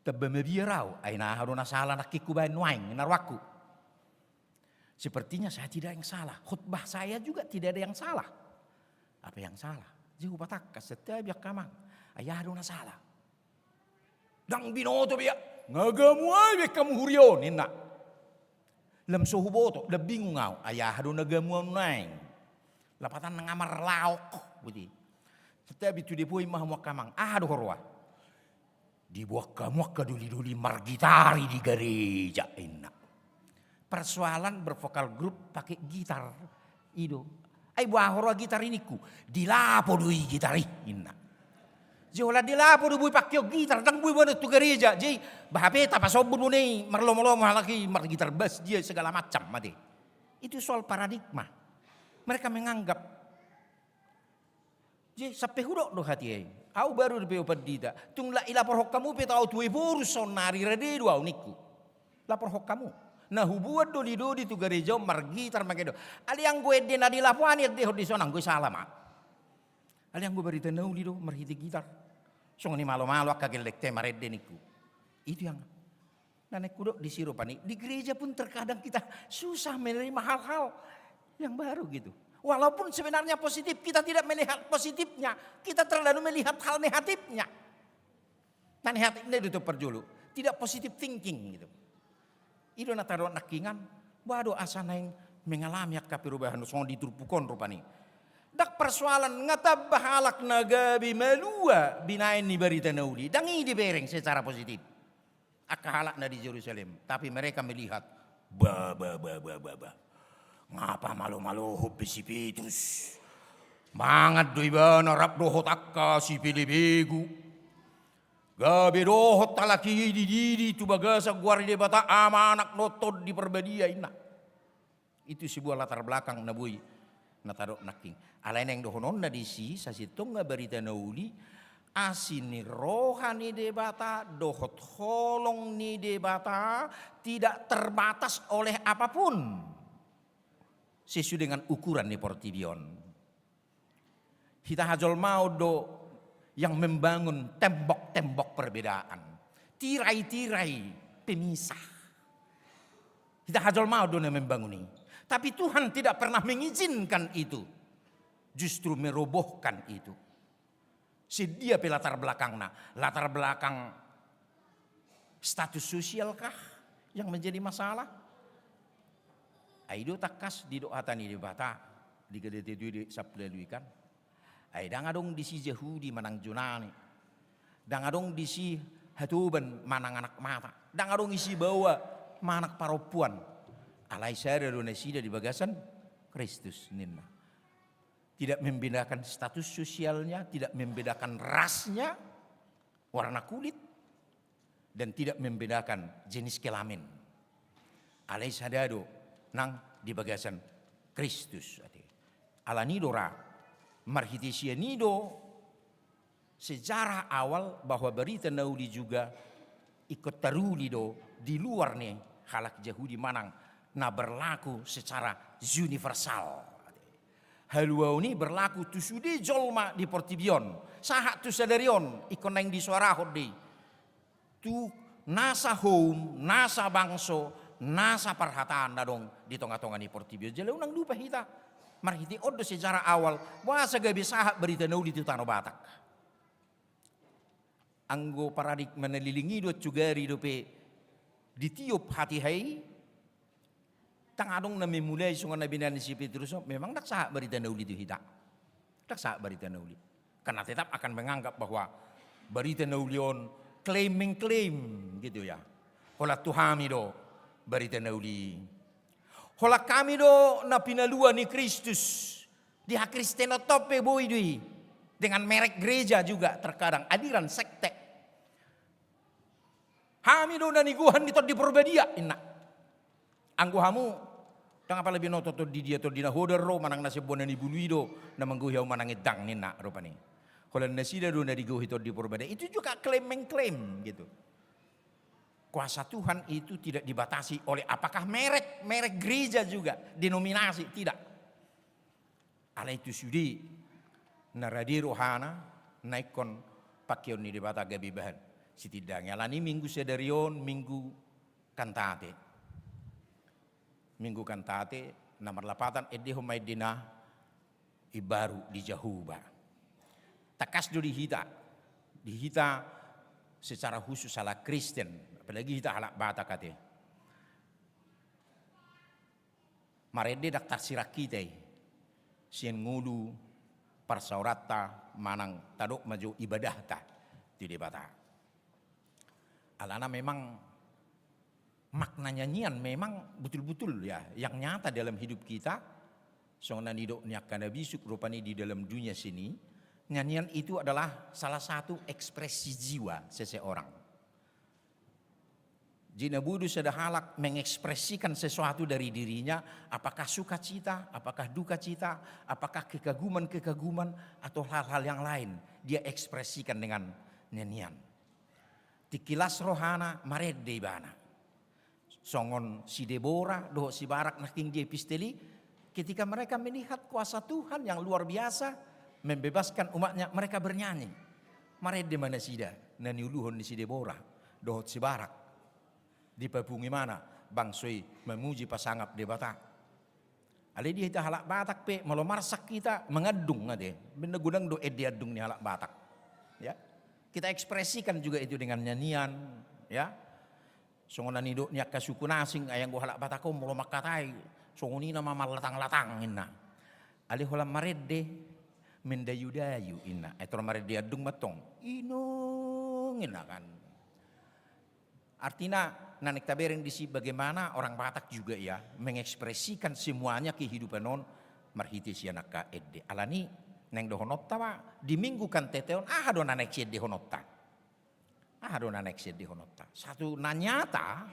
Tamba mabiar au, ai na aha do na sala nangkin hubaen nuaeng, ninna rohangku. Sepertinya saya tidak ada yang salah. Khotbah saya juga tidak ada yang salah. Apa yang salah? Jadi hupatangkas, santabi angka amang. Ai aha do na sala? Ndang binoto be ia. Nga gamu ai be hamu huria on, ninna. Lam so huboto, lam bingung au. Ai aha do na gamu au nuaeng? Lapatanna nga marlaok, botima. Santabi tu dia, poin ma hamu angka amang. Aha do huroha? Diboan hamu angka doli-doli margitari di gareja, ninna. Persoalan bervokal grup pakai gitar. I do. Ai boha huroha gitar i ningku? Di lapo do i gitar i, ninna. Jadi holan di lapo do boi pakeon gitar, ndang boi boanon tu gareja. Jadi bah hape tapasombun do i, marlomo-lomo halak i, margitar bas dia segala macam, ate. Itu soal paradigma. Mereka menganggap. Jadi sampe hudok do hatiha i, au baru dope, o pandita, tung lak ilaporhon hamu pe tu au tu Ephorus saonnari, rade do au ningku. Laporhon hamu. Na huboan do lidodi tu gareja on margitar, mangkedo. Alai anggo ende na dilapo an i endehon dison, anggo i sala ma. Alai anggo barita na uli do marhite gitar. Songon i malomalo angka gellengte marende ningku. Itu yang na naeng hudok disi rupani, di gereja pun terkadang kita susah menerima hal-hal yang baru gitu. Walaupun sebenarnya positif, kita tidak melihat positifnya, kita terlalu melihat hal negatifnya. Na negatifna i do tu parjolo, tidak positive thinking gitu. I do na tadok nangkiningan, boha do asa naeng mengalami angka perubahan songon di turpuk on rupani. Ndang persoalan nga tamba halak na gabe malua binaen ni barita na uli, ndang i dibereng secara positif angka halak na di Jerusalem, tapi mereka melihat, ba, ba, ba, ba, ba, ba. Nga pamalomalohon be si Petrus. Mangan do ibana rap dohot angka sipelebegu. Gabe dohot halak i dididi tu bagasan goar ni Debata, Ama, Anak dohot Tondi Parbadia, inna. Itu sebuah latar belakang na boi na tadok nangkin. Alai naeng dohononna disi, sasintongna barita na uli, asi ni roha ni Debata dohot holong ni Debata tidak terbatas oleh apapun sesuai dengan ukuran ni portibi on. Hita hajolmaon do yang membangun tembok-tembok perbedaan, tirai-tirai pemisah. Hita hajolmaon do na membangun i. Tapi Tuhan tidak pernah mengizinkan itu. Justru merobohkan itu. Sian dia pe latar belakangna, latar belakang status sosial kah yang menjadi masalah? Ai do tangkas didok hata ni Debata di Galatia dua ayat sampulu ualu i kan. Ai ndang adong disi Jahudi manang Junani. Ndang adong disi hatoban manang anak mata. Ndang adong disi baoa manang parompuan. Alai sada do nasida di bagasan Kristus, ninna. Tidak membedakan status sosialnya, tidak membedakan rasnya, warna kulit, dan tidak membedakan jenis kelamin. Alai sada do nang di bagasan Kristus, ate. Alani do ra, marhite sian i do sejarah awal bahwa barita na uli juga ingkon taruli do di luar ni halak Jahudi manang na berlaku secara universal. Haluaon i berlaku tu sude jolma di portibi on, sahat tu sadari on, ingkon naeng disoarahon do i tu nasa houm, nasa bangso, nasa parhataan na adong di tonga-tonga ni portibi on. Jala unang lupa hita marhite on do sejarah awal boasa gabe sahat barita na uli tu tano Batak. Anggo paradigma na leleng i do, sugari dope ditiop hatiha i, ndang adong na memulai songon na binaen ni si Petrus on, memang ndang sahat barita na uli tu hita. Ndang sahat barita na uli. Karena tetap akan menganggap bahwa barita na uli on klaim mengklaim gitu ya. Holan tu hami do barita na uli. Holan hami do na pinalua ni Kristus. Di hakristenon pe boi do i. Dengan merek gereja juga terkadang, aliran sekte. Hami do na nigohan ni Tondi Porbadia, inna. Anggo hamu, ndang apala binoto tondi dia, tondi na hodar do manang na sian bona ni bulu i do na manggohi hamu manang endang, ninna rupani. Holan nasida do na digohi Tondi Porbadia. Itu juga klaim mengklaim gitu. Kuasa Tuhan itu tidak dibatasi oleh apakah merek, merek gereja juga, denominasi, tidak. Alai tu sude na rade rohana, na ingkon pangkeon ni Debata gabe bahen sitindangi. Alani minggu sadari on minggu Kantate. Minggu Kantate, na marlapatan endehon ma ende na imbaru di Jahowa. Tangkas do di hita, di hita secara khusus halak Kristen, apalagi hita halak Batak ate. Marende ndang tarsirang hita i sian ngolu parsaoranta manang tadok ma jo ibadahta tu Debata. Alana memang makna nyanyian memang betul-betul ya yang nyata dalam hidup kita. Songon na nidok ni angka na bisuk rupani di dalam dunia seni, nyanyian itu adalah salah satu ekspresi jiwa seseorang. Di na boi do sada halak mengekspresikan sesuatu dari dirinya, apakah sukacita, apakah dukacita, apakah kekaguman-kekaguman, atau hal-hal yang lain. Dia ekspresikan dengan nyanyian. Tingki las rohana, marende ibana. Songon si Debora dohot si Barak nangkin di epistel i, ketika mereka melihat kuasa Tuhan yang luar biasa membebaskan umatnya, mereka bernyanyi. Marende ma nasida na niuluhon ni si Debora dohot si Barak. Dipapungu ibana bangso i mamuji pasangap Debata. Alai di hita halak Batak pe, molo marsak hita mangandung ate. Benda godang do ende andung ni halak Batak. Ya. Kita ekspresikan juga itu dengan nyanyian, ya. Songon na nidok ni angka suku na asing, ai anggo halak Batak on molo mangkatai, songon i nama marlatang-latang inna. Alai holan marende, mendayu-dayu inna. Ai tor marende andung mantong. Inong inna kan. Artina, na naeng tabereng disi bagaimana orang Batak juga ya mengekspresikan semuanya kehidupan on marhite sian angka ende. Alani, naeng dohononta ma, di Minggu Kantateon, aha do na naeng siendehononta? Aha do na naeng siendehononta? Satu na nyata,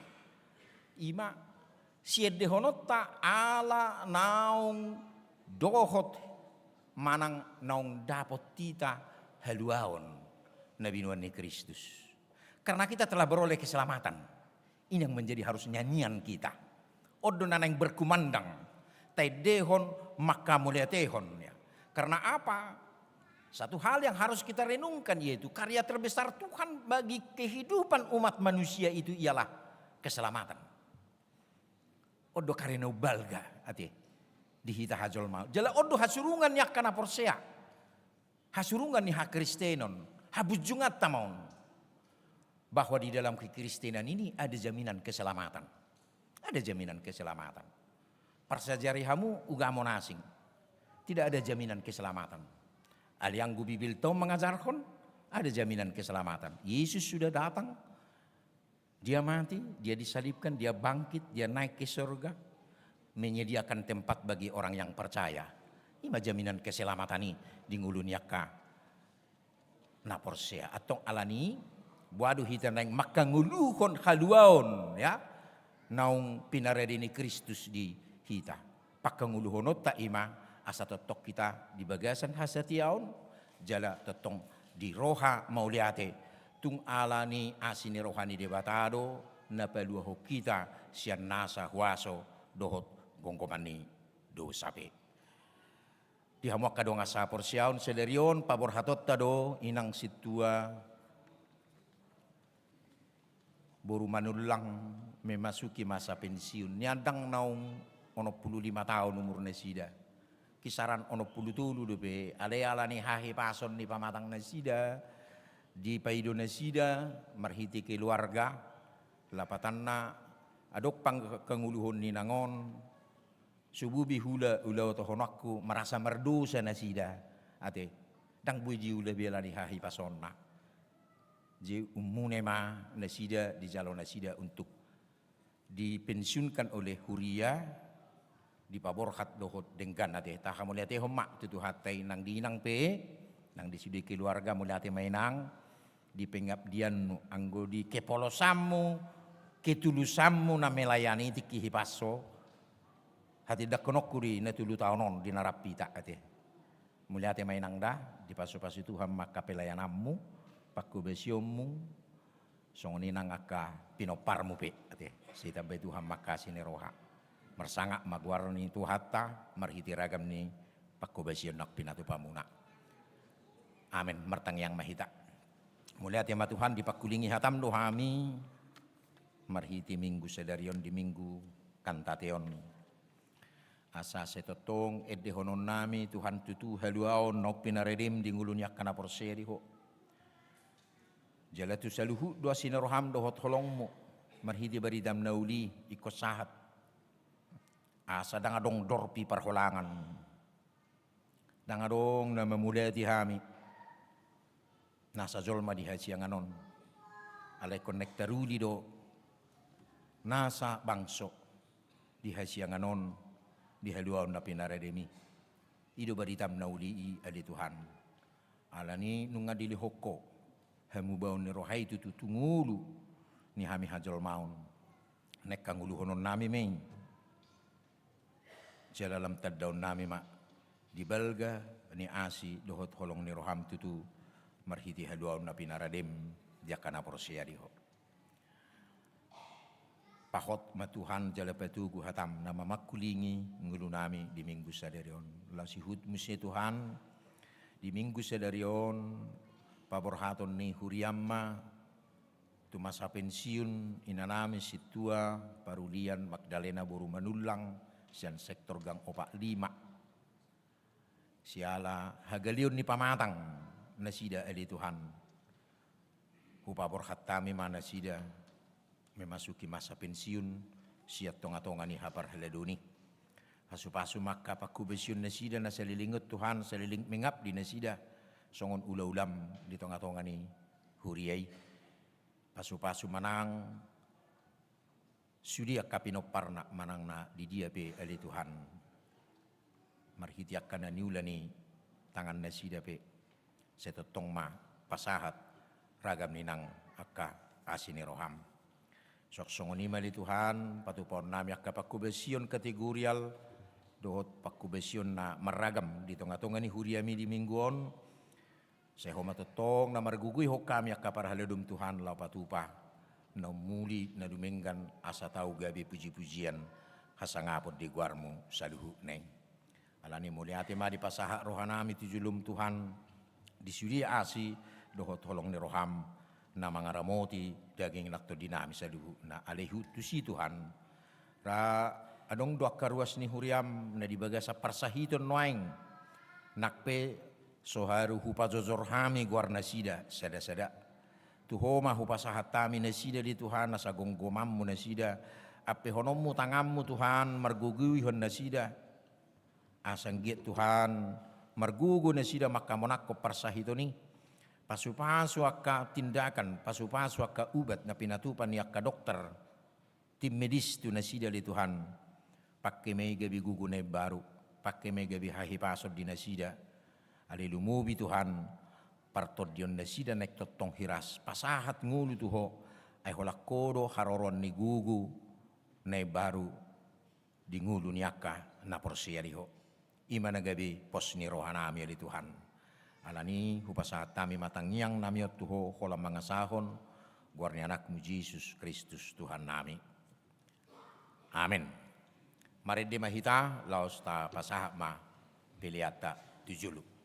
ima siendehononta ala naung dohot manang naung dapot hita haluaon na binoan ni Kristus. Karena kita telah beroleh keselamatan. Ini yang menjadi harus nyanyian kita. On do na naeng berkumandang, taendehon, mangkamauliatehon, ya. Karena apa? Satu hal yang harus kita renungkan, yaitu karya terbesar Tuhan bagi kehidupan umat manusia itu ialah keselamatan. On do karya na umbalga ate di hita hajolmaon. Jala on do hasurungan ni angka na porsea. Hasurungan ni hakristenon, habunjunganta ma on. Bahwa di dalam kekristenan ini ada jaminan keselamatan. Ada jaminan keselamatan. Parsajari hamu ugamo na asing. Tidak ada jaminan keselamatan. Alai anggo Bibelta on mangajarhon, ada jaminan keselamatan. Yesus sudah datang, Dia mati, Dia disalibkan, Dia bangkit, Dia naik ke surga, menyediakan tempat bagi orang yang percaya. Ima jaminan keselamatan i di ngolu ni angka na porsea. Antong alani, boha do hita naeng mangkangoluhon haluaon, ya, naung pinarade ni Kristus di hita. Pangkangoluhononta ima, asa tongtong hita di bagasan hasatiaon, jala tongtong di roha mauliate, tung alani asi ni roha ni Debata do na paluahon hita sian nasa huaso dohot gomgoman ni dosa pe. Di hamu angka dongan sahaporseaon, sadari on paborhatonta do inang sintua boru Manullang memasuki masa pensiun. Nian ndang naung onom pulu lima taon umur nasida. Kisaran onom pulu tolu dope, alai ala ni hahipason ni pamatang nasida, dipaido nasida marhite keluarga, lapatanna adong pangkangoluhon ni inang on, so boi be huula ulaonhononku, merasa mardosa nasida, ate, ndang boi diula be ala ni hahipasonna. Jadi ummune ma nasida, dijalo nasida untuk dipensiunkan oleh huria, dipaborhat dohot denggan ate. Taha mauliatehon ma tu Tuhanta i nang di inang pe, nang di sude keluarga, mauliate ma inang, di pengabdianmu, anggo di kepolosanmu, ketulusanmu na melayani tingki hipas ho, hatindangkononku di na tolu taon on di na rap hita ate. Mauliate ma inang da, dipasupasu Tuhan ma angka pelayananmu, panghobasionmu, songon i nang angka pinomparmu pe ate, sai ditambai Tuhan ma angka asi ni roha. Marsangap ma goar ni Tuhanta marhite ragam ni panghobasion na pinatupamuna. Amen. Martangiang ma hita. Mauliate ma Tuhan, dipangkulingi hatam do hami marhite Minggu sadari on di Minggu Kantateon. Asa sai tongtong endehononnami Tuhan tutu haluaon naung pinaradem di ngolu ni angka na porsea di Ho. Jala tu saluhut do asi ni roham dohot holongmu marhite baritam na uli ingkon sahat. Asa ndang adong dorpi parholangan. Ndang adong na mamulati hami nasa jolma di hasiangan on. Alai ingkon naeng taruli do nasa bangso di hasiangan on, di haluaon na pinarademi. I do baritam na uli i ale Tuhan. Alani nunga dilehon Ho hamubaon ni roha i tutu tu ngolu ni hami hajolmaon. Naeng hangoluhononnami ma i, jala lam tandaonnami ma di balga ni asi dohot holong ni roham tutu, marhite haluaon na pinaradem di angka na porsea di Ho. Pahot ma Tuhan jala patogu hatam na mamangkulingi ngolunami di Minggu sadari on. Laos ihut muse Tuhan, di Minggu sadari on, paborhaton ni huriam ma tu masa pensiun inanami sintua parulian Magdalena boru Manullang sian sektor Gang Opat Lima. Siala hagaleon ni pamatang nasida ale Tuhan, hupaborhat hami ma nasida memasuki masa pensiun sian tonga-tonga ni haparhaladon i. Pasupasu ma angka panghubasion nasida na saleleng on Tuhan, saleleng mengabdi nasida songon ula-ulam di tonga-tonga ni huria i. Pasupasu manang sude angka pinomparna manang na di dia pe ale Tuhan, marhite angka na niula ni tangan nasida pe, sai tongtong ma pasahat ragam ni nang angka asi ni roham. Suang songon i ma ale Tuhan, patupaonnami angka panghubasion kategorial dohot panghubasion na marragam di tonga-tonga ni huriami di Minggu on. Sai Ho ma tongtong na margogoihon hami angka parhaladom Tuhan laho patupa na ummuli na dumenggan asa tau gabe puji-pujian hasangapon di goarmu saluhutna i. Alani mauliate ma dipasahat rohanami tu jolom Tuhan, di sude asi dohot holong ni roham na mangaramoti daging nang tondinami saluhutna. Alai ihut tusi Tuhan, ra adong do angka ruas ni huriam na di bagasan parsahiton nuaeng, nang pe so haru hupajojor hami goar nasida sada-sada. Tu Ho ma hupasahat hami nasida ale Tuhan, asa gomgomanmu nasida, ampehononmu tanganmu Tuhan margogoihon nasida. Asa anggiat Tuhan, margogo nasida manghamonanghon parsahiton i. Pasupasu angka tindakan, pasupasu angka ubat na pinatupa ni angka dokter, tim medis tu nasida ale Tuhan. Pangke ma i gabe gogo na imbaru, pangke ma i gabe hahipason di nasida. Alai lumobi Tuhan, partondion nasida naeng tongtong hiras, pasahat ngolu tu Ho, ai holan Ho do haroroan ni gogo na imbaru di ngolu ni angka na porsea di Ho. I ma na gabe pos ni rohanami ale Tuhan. Alani hupasahat hami ma tangiangnami on tu Ho, holan mangasahon goar ni Anakmu Jesus Kristus Tuhannami. Amen. Marende ma hita, laos tapasahat ma peleanta tu jolo.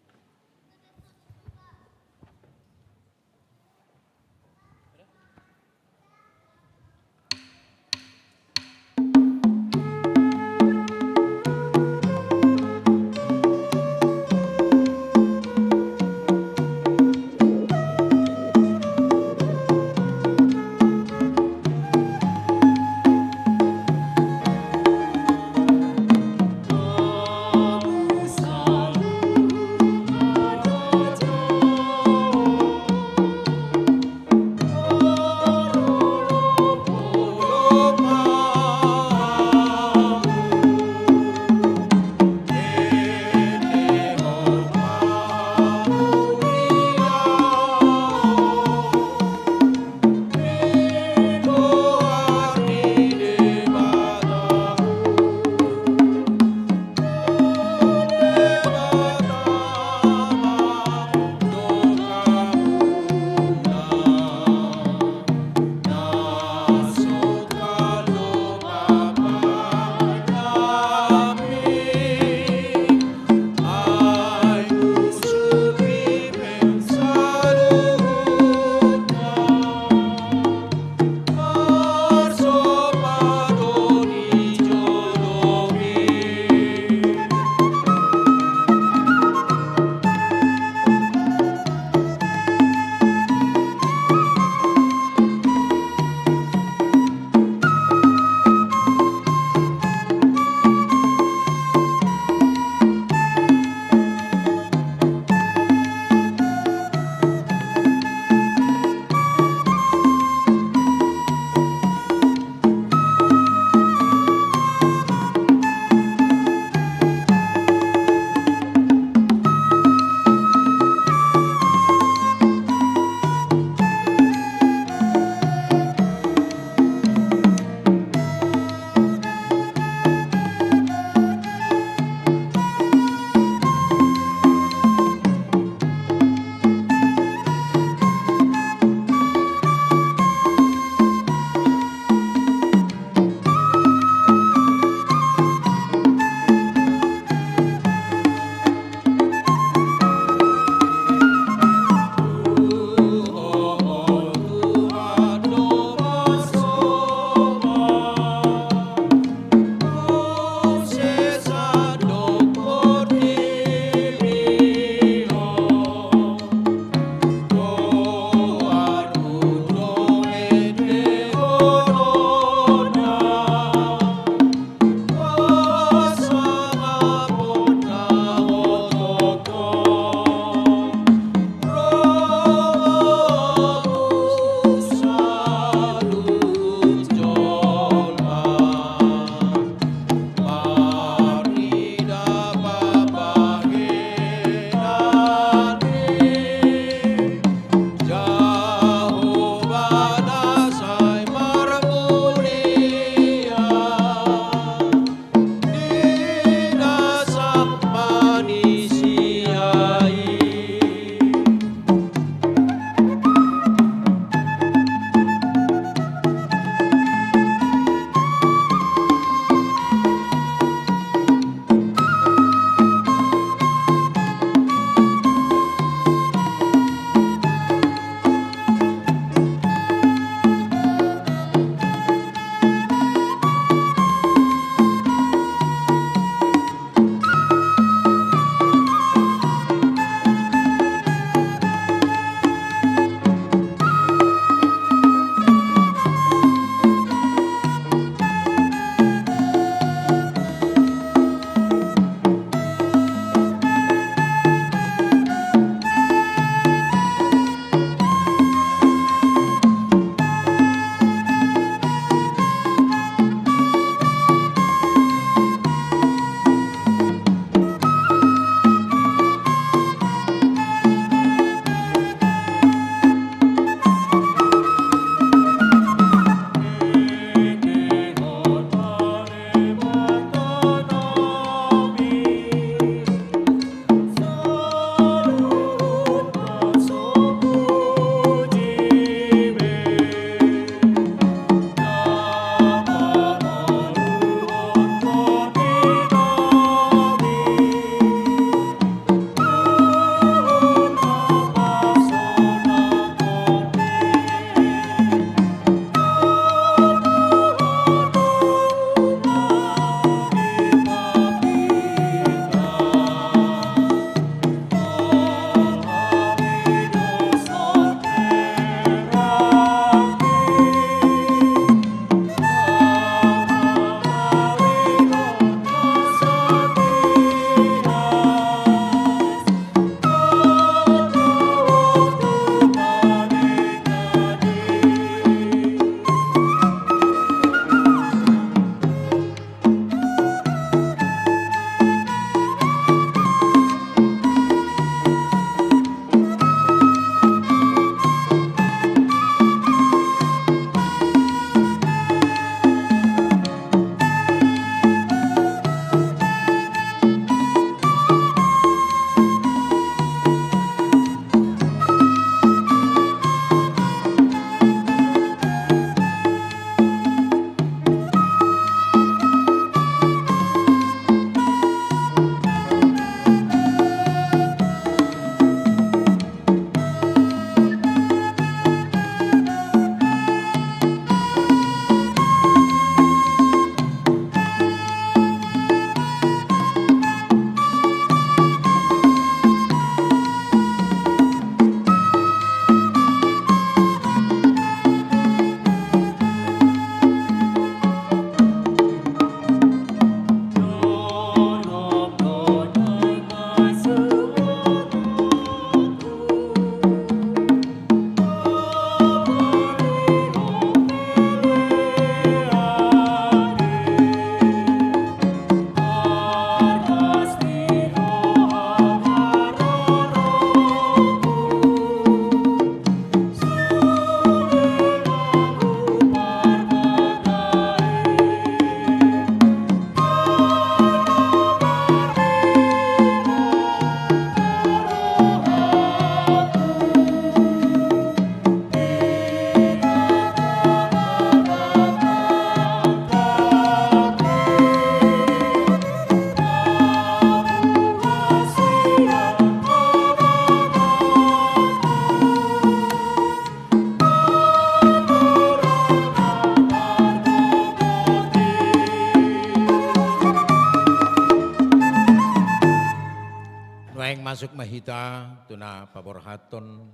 Masuk ma hita tu na paborhathon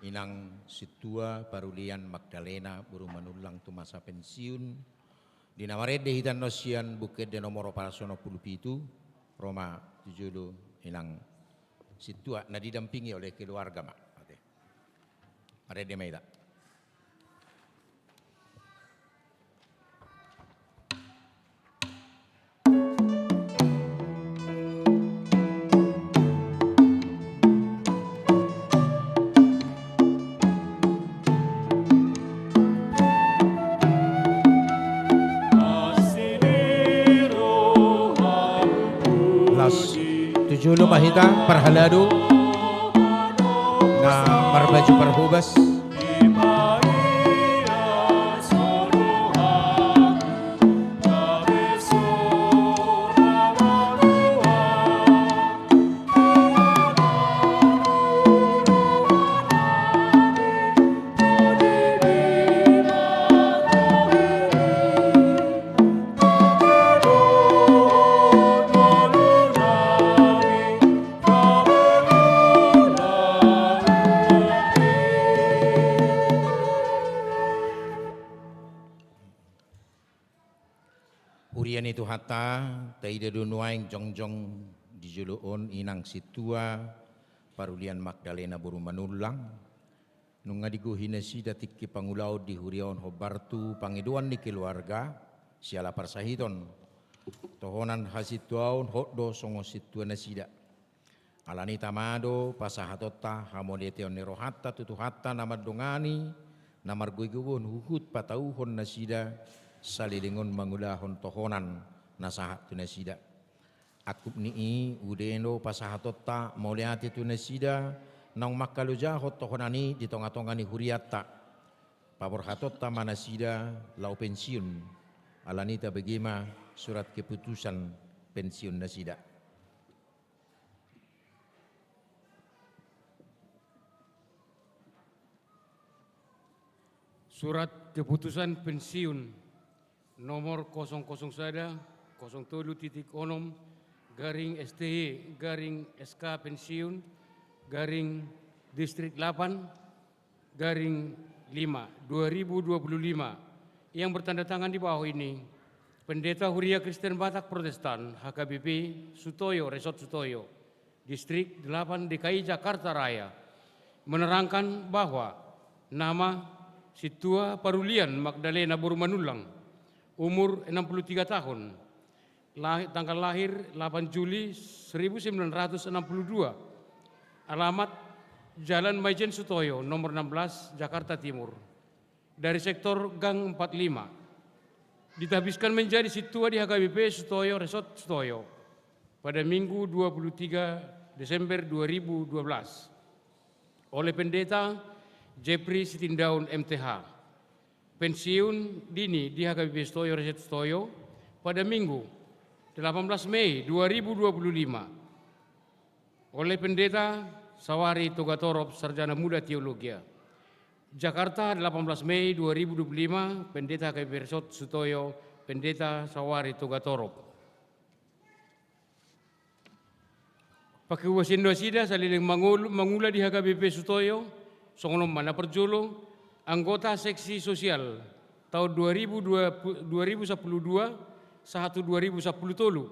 inang sintua Parulian Magdalena boru Manullang tu masa pensiun. Di na marende hita annon sian Buku Ende nomor opat ratus onom pulu pitu, ro ma tu jolo inang sintua na didampingi oleh keluarga ma. Oke. Marende ma hita. Las, tu jolo ma hita parhalado na marbaju parhobas. Huria ni Tuhanta, taida do nuaeng jongjong di jolo on inang sintua Parulian Magdalena boru Manullang. Nunga digohi nasida tingki pangulaon di huria on hombar tu pangidoan ni keluarga siala parsahiton. Tohonan hasintuaon hot do songon sintua nasida. Alani i tama do pasahatonta hamauliateon ni rohanta tu Tuhanta na mandongani, na margogoigogon huhut patauhon nasida saleleng on mangulahon tohonan na sahat tu nasida. Angkup ni i, uli do pasahatonta mauliate tu nasida naung mangkalojahon tohonan i di tongatonga ni hurianta. Paborhatonta ma nasida laho pensiun. Alani i tabege ma surat keputusan pensiun nasida. Surat keputusan pensiun nomor kosong kosong sada, kosong tolu titik onom, garing S T Y, garing S K pensiun, garing Distrik delapan, garing lima, dua ribu dua puluh lima, yang bertanda tangan di bawah ini, Pendeta Huria Kristen Batak Protestan, H K B P, Sutoyo, Resort Sutoyo, Distrik delapan D K I Jakarta Raya, menerangkan bahwa nama Sintua Parulian Magdalena boru Manullang, umur enam puluh tiga tahun, lahi-, tanggal lahir delapan Juli seribu sembilan ratus enam puluh dua, alamat Jalan Maijen Sutoyo, nomor enam belas, Jakarta Timur, dari sektor Gang empat lima, ditahbiskan menjadi sintua di H K B P Sutoyo Resort Sutoyo pada Minggu dua puluh tiga Desember dua ribu dua belas oleh Pendeta Jeffrey Sitindaun, M T H. Pensiun dini di H K B P Sutoyo Resort Sutoyo pada Minggu delapan belas Mei dua ribu dua puluh lima oleh Pendeta Sawari Togatorop, Sarjana Muda Teologia. Jakarta, delapan belas Mei dua ribu dua puluh lima, Pendeta H K B P Resort Sutoyo, Pendeta Sawari Togatorop. Panghobasion nasida saleleng mangol-, mangula di H K B P Sutoyo, songon on ma: na parjolo, anggota seksi sosial, taon dua ribu dua, dua ribu sampulu dua, sahat tu dua ribu sampulu tolu.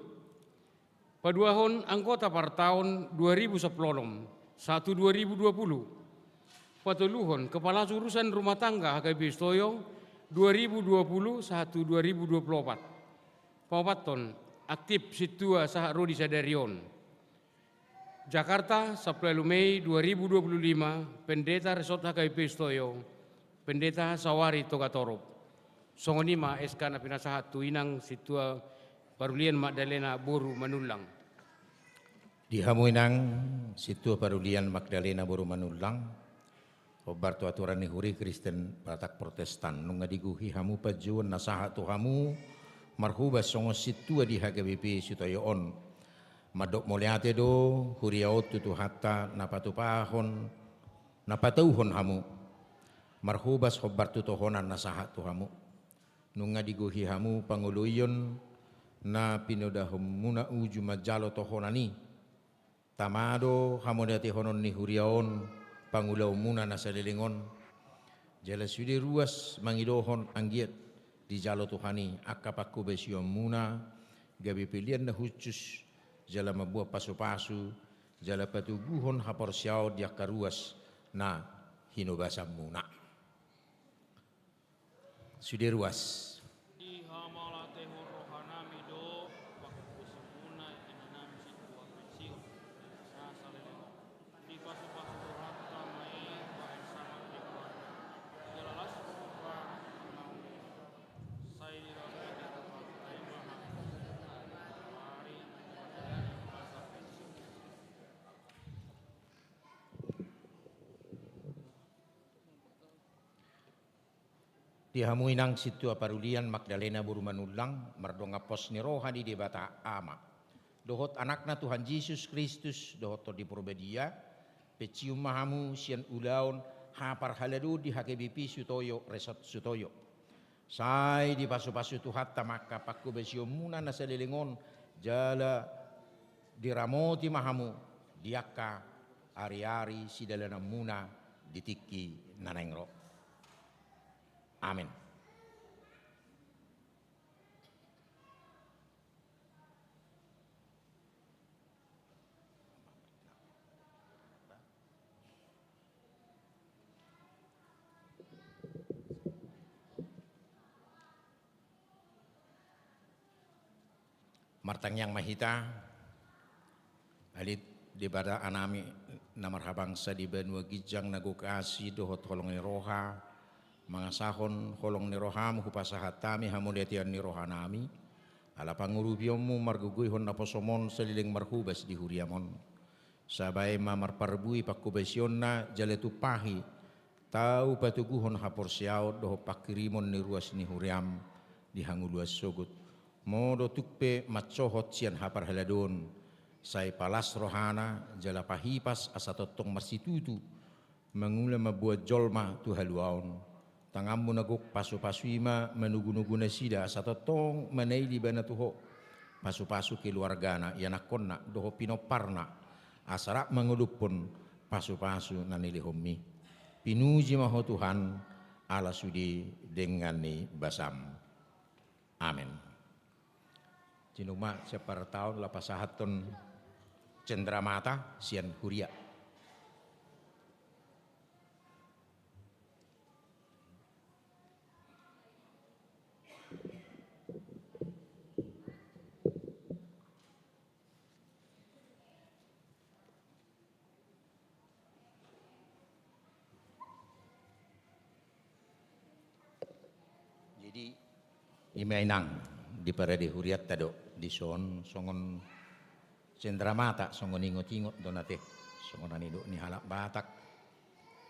Paduahon, anggota par taon dua ribu sampulu onom sahat tu dua ribu dua puluh. Patoluhon, kepala jurusan rumah tangga H K B P Sutoyo dua ribu dua puluh sahat tu dua ribu dua puluh opat. Paopathon, aktif sintua sahat ro di sadari on. Jakarta, sampulu ualu Mei dua ribu dua puluh lima, Pendeta Resort H K B P Sutoyo, Pendeta Sawari Togatorop. Songon i ma S K na pinasahat tu inang sintua Parulian Magdalena boru Manullang. Di hamu inang sintua Parulian Magdalena boru Manullang, hombar tu aturan ni Huria Kristen Batak Protestan, nunga digohi hamu panjouon na sahat tu hamu marhobas songon sintua di H K B P Sutoyo on. Mandok mauliate do huria on tu Tuhanta na patupahon, na patauhon hamu. Marhobas hombar tu tohonan na sahat tu hamu. Nunga digohi hamu pangoloion na pinodahonmuna uju manjalo tohonan i. Tama do hamuliatehonon ni huria on pangulaonmuna na saleleng on. Jala sude ruas mangidohon anggiat dijalo Tuhan i angka panghobasionmuna gabe pelean na hushus jala mamboan pasupasu jala patoguhon haporseaon di angka ruas na hinobasanmuna. Sude ruas. Dihamuliatehon rohanami do panghobasionmuna inanami sintua pensiun na saleleng on. Dipasupasu Tuhanta ma i bahen sahat ni keluarga. Jala las roha naung sai diramoti Tuhanta i ma hamu. Ari masa pensiun. Di hamu inang sintua parulian Magdalena boru Manullang, mardongan pos ni roha ni Debata Ama dohot Anakna Tuhan Jesus Kristus dohot Tondi Porbadia, pensiun ma hamu sian ulaon haparhaladoon di H K B P Sutoyo, Resort Sutoyo. Sai dipasupasu Tuhanta ma angka panghobasionmuna na saleleng on, jala diramoti ma hamu di angka ariari sidalananmuna di tingki na naeng ro. Amen. Martangiang ma hita. Ale Debata Anami na marhabangsa di banua ginjang na gok asi dohot holong ni roha, mangasahon holong ni rohamu hupasahat hami hamuliateon ni rohanami, ala pangurupionmu margogoihon naposom on saleleng marhobas di huriam on. Sai bahen ma marparbue panghobasionna jala tumpahi tau patoguhon haporseaon dohot panghirimon ni ruas ni huriam di hangoluan sogot. Modom tung pe mansohot sian haparhaladoon, sai palas rohana jala pahipas asa tongtong marsitutu mangula mamboan jolma tu haluaon. Tanganmu na gok pasupasu i ma manogunogu nasida asa tongtong manaili ibana tu ho. Pasupasu keluargana, ianakhonna dohot pinomparna, asa rap mangadophon pasupasu na nilehonmi. Pinuji ma ho Tuhan, ala sude dengan ni basam. Amen. Tinuma sian partaon laho pasahathon cendramata sian huria. Jadi, i ma inang di parade hurianta do, dison songon cendramata, songon ingot-ingot do na te, songon na nidok ni halak Batak.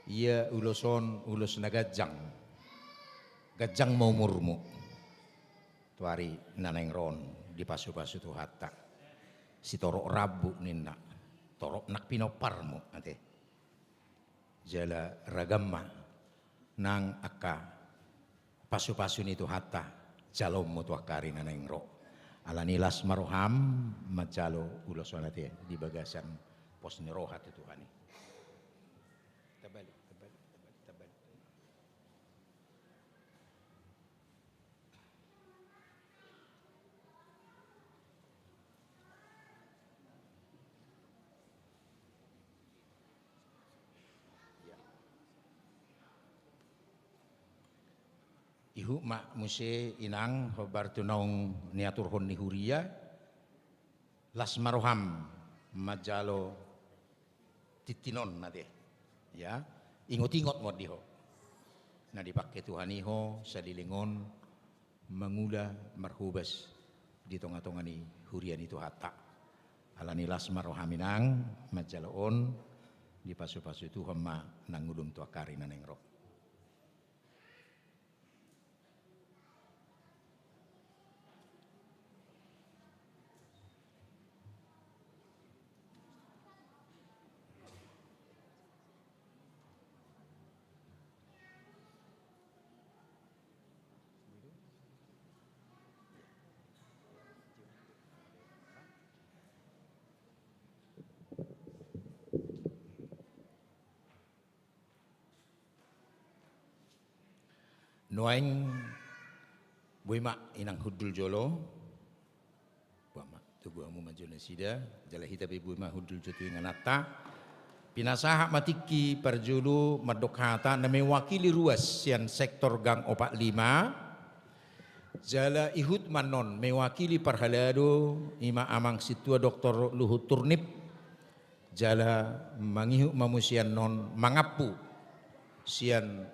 Ia ulos on, ulos na ganjang. Ganjang ma umurmu. Tu ari na naeng ro on dipasupasu Tuhanta. Sitorop rambu ninna. Torop nang pinomparmu, ate. Jala ragam ma nang angka pasupasu ni Tuhanta jaloonmu tu angka ari na naeng ro. Alani las ma roham manjalo ulos on, ate, di bagasan pos ni roha tu Tuhan i. Terbalik, terbalik, terbalik, terbalik. Ihut ma muse inang hombar tu naung niaturhon ni huria. Las ma roham manjalo tintin on, ate. Ya, ingot-ingot ma on di ho. Na dipangke Tuhan i ho saleleng on mangula marhobas di tonga-tonga ni huria ni Tuhanta. Alani las ma roham inang manjalo on, dipasupasu Tuhan ma nang ngolum tu angka ari na naeng ro. Nuaeng boi ma inang hundul jolo. Boi ma, tu boi ma jolo nasida, jala hita pe boi ma hundul jo tu ingananta. Pinasahat ma tingki parjolo mandok hata na mewakili ruas sian sektor gang opat lima. Jala ihut ma annon mewakili parhalado, ima amang sintua Doktor Luhut Turnip. Jala mangihut ma muse annon mangampu sian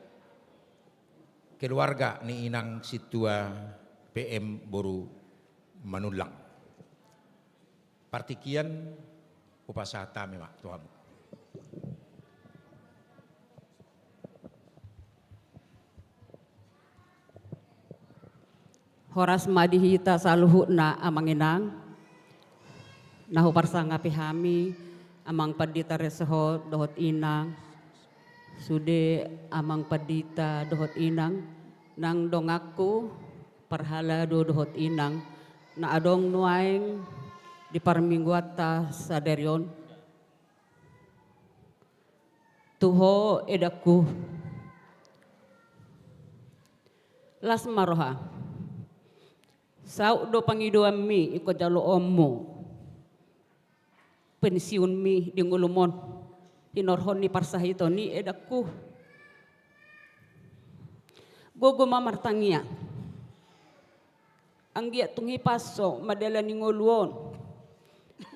keluarga ni inang sintua P M boru Manullang. Partingkian hupasahat hami ma tu hamu. Horas ma di hita saluhutna amang inang. Na huparsangapi hami, amang pandita resho dohot inang, sude amang pandita dohot inang, nang donganku, parhalado dohot inang, na adong nuaeng di parmingguanta sadari on. Tu ho edangku. Las ma roha. Saut do pangidoanmi ingkon jaloonmu pensiunmi di ngolum on, hinorhon ni parsahiton i edangku. Gogo ma martangiang. Anggiat tung hipas ho mandalani ngolu on.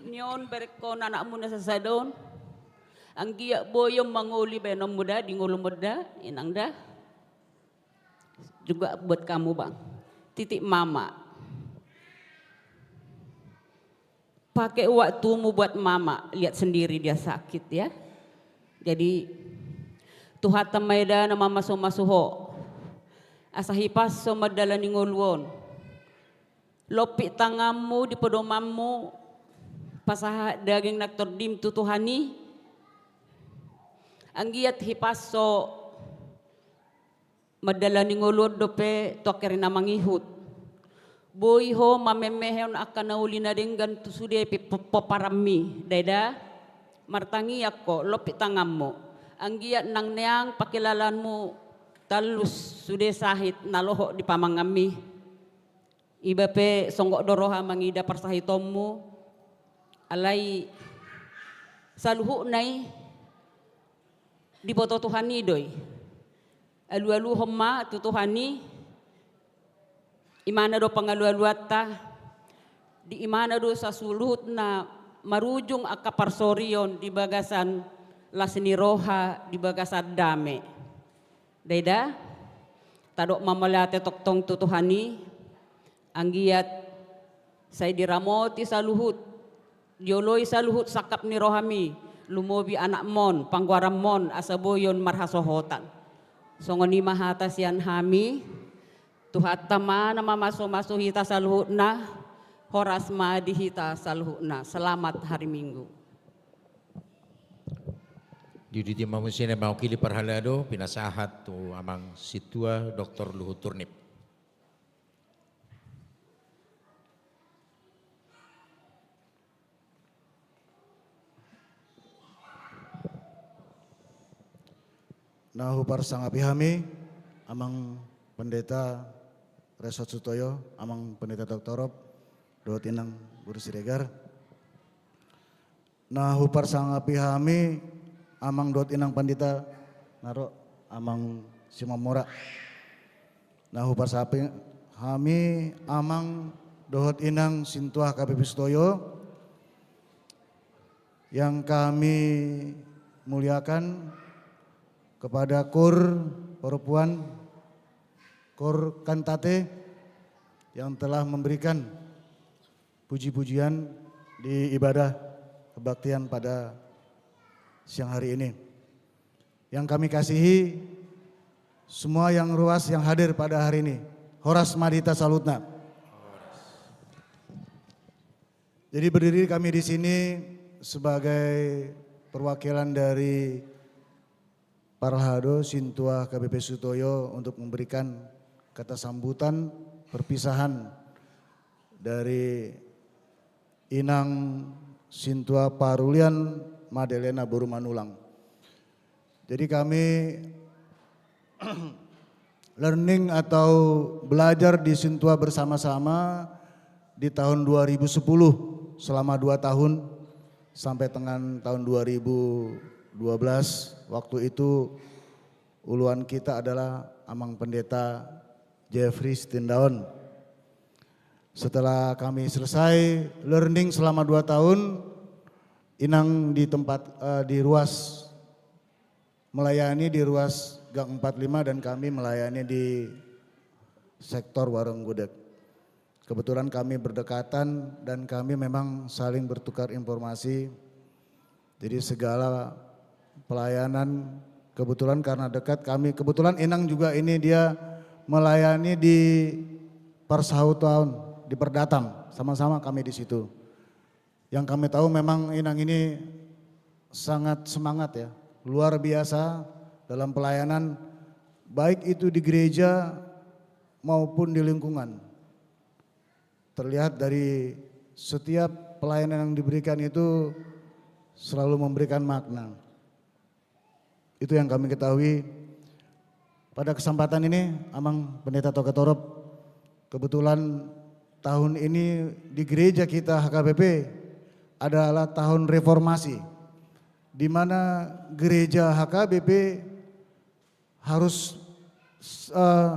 Ni on berengkon anakmu na sasada on. Anggiat boi on mangoli baenonmu da di ngolum on da, inang da. Juga buat kamu, Bang. Titik mama. Pakai waktumu buat mama, lihat sendiri dia sakit, ya. Jadi, Tuhanta ma eda na mamasu-masu ho. Asa hipas ho mandalani ngolu on. Lompit tanganmu di podomanmu, pasahat daging nang tondim tu Tuhan i. Anggiat hipas ho mandalani ngolu on dope tu angka ari na mangihut. Boi ho mamemehon angka na uli na denggan tu sude pe po-, pomparanmi, da eda, martangiang ho, lompit tanganmu. Anggiat nang neang pangkilalaanmu tallus sude sahit na lohot di pamanganmi. Iba pe songgop do roha mangida parsahitonmu, alai saluhutna i diboto Tuhan i do i. Alu-aluhon ma tu Tuhan i, imana do pangalu-aluanta, di imana do saluhutna marujung angka parsorion di bagasan las ni roha, di bagasan dame. Da eda, tadok ma mauliate tongtong tu Tuhan i, anggiat sai diramoti saluhut, dioloi saluhut sangkap ni rohami, lumobi anakmon, panggoaranmon, asa boi on marhasohotan. Songon i ma hata sian hami, Tuhanta ma na mamasu-masu hita saluhutna, horas ma di hita saluhutna. Selamat hari Minggu. Diuduti ma muse na mewakili parhalado, pinasahat tu amang sintua Doktor Luhut Turnip. Na huparsangapi hami, amang pendeta Resort Sutoyo, amang pendeta Doktorop, dohot inang boru Siregar. Na huparsangapi hami, amang dohot inang pandita, naro amang Simamora. Na huparsangapi hami, amang dohot inang sintua H K B P Sutoyo, yang kami muliakan, kepada kor perempuan, kor kantate, yang telah memberikan puji-pujian di ibadah kebaktian pada siang hari ini. Yang kami kasihi, semua yang ruas yang hadir pada hari ini, horas ma di hita saluhutna. Jadi, berdiri kami di sini sebagai perwakilan dari Parhalado Sintua H K B P Sutoyo untuk memberikan kata sambutan perpisahan dari Inang Sintua Parulian Madelena boru Manulang. Jadi kami learning atau belajar di Sintua bersama-sama di tahun dua ribu sepuluh, selama dua tahun, sampai dengan tahun dua ribu dua belas. Waktu itu uluan kita adalah Amang Pendeta Jeffrey Sitindaon. Setelah kami selesai learning selama dua tahun, Inang di tempat, eh, di ruas, melayani di ruas gang empat lima, dan kami melayani di sektor warung gudeg. Kebetulan kami berdekatan dan kami memang saling bertukar informasi. Jadi segala pelayanan, kebetulan karena dekat kami, kebetulan Inang juga ini dia melayani di Parsahutahon, di Perdatam, sama-sama kami di situ. Yang kami tahu memang Inang ini sangat semangat ya, luar biasa dalam pelayanan, baik itu di gereja maupun di lingkungan. Terlihat dari setiap pelayanan yang diberikan itu selalu memberikan makna. Itu yang kami ketahui. Pada kesempatan ini, Amang Pendeta Togatorop, kebetulan tahun ini di gereja kita H K B P adalah tahun reformasi, di mana gereja H K B P harus, eh,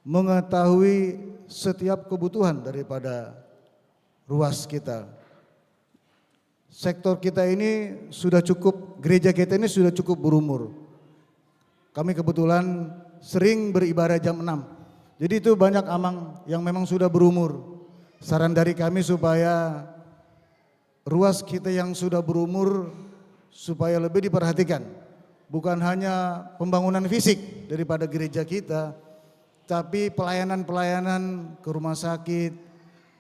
mengetahui setiap kebutuhan daripada ruas kita. Sektor kita ini sudah cukup, gereja kita ini sudah cukup berumur. Kami kebetulan sering beribadah jam enam. Jadi itu banyak amang yang memang sudah berumur. Saran dari kami supaya ruas kita yang sudah berumur supaya lebih diperhatikan. Bukan hanya pembangunan fisik daripada gereja kita, tapi pelayanan-pelayanan ke rumah sakit,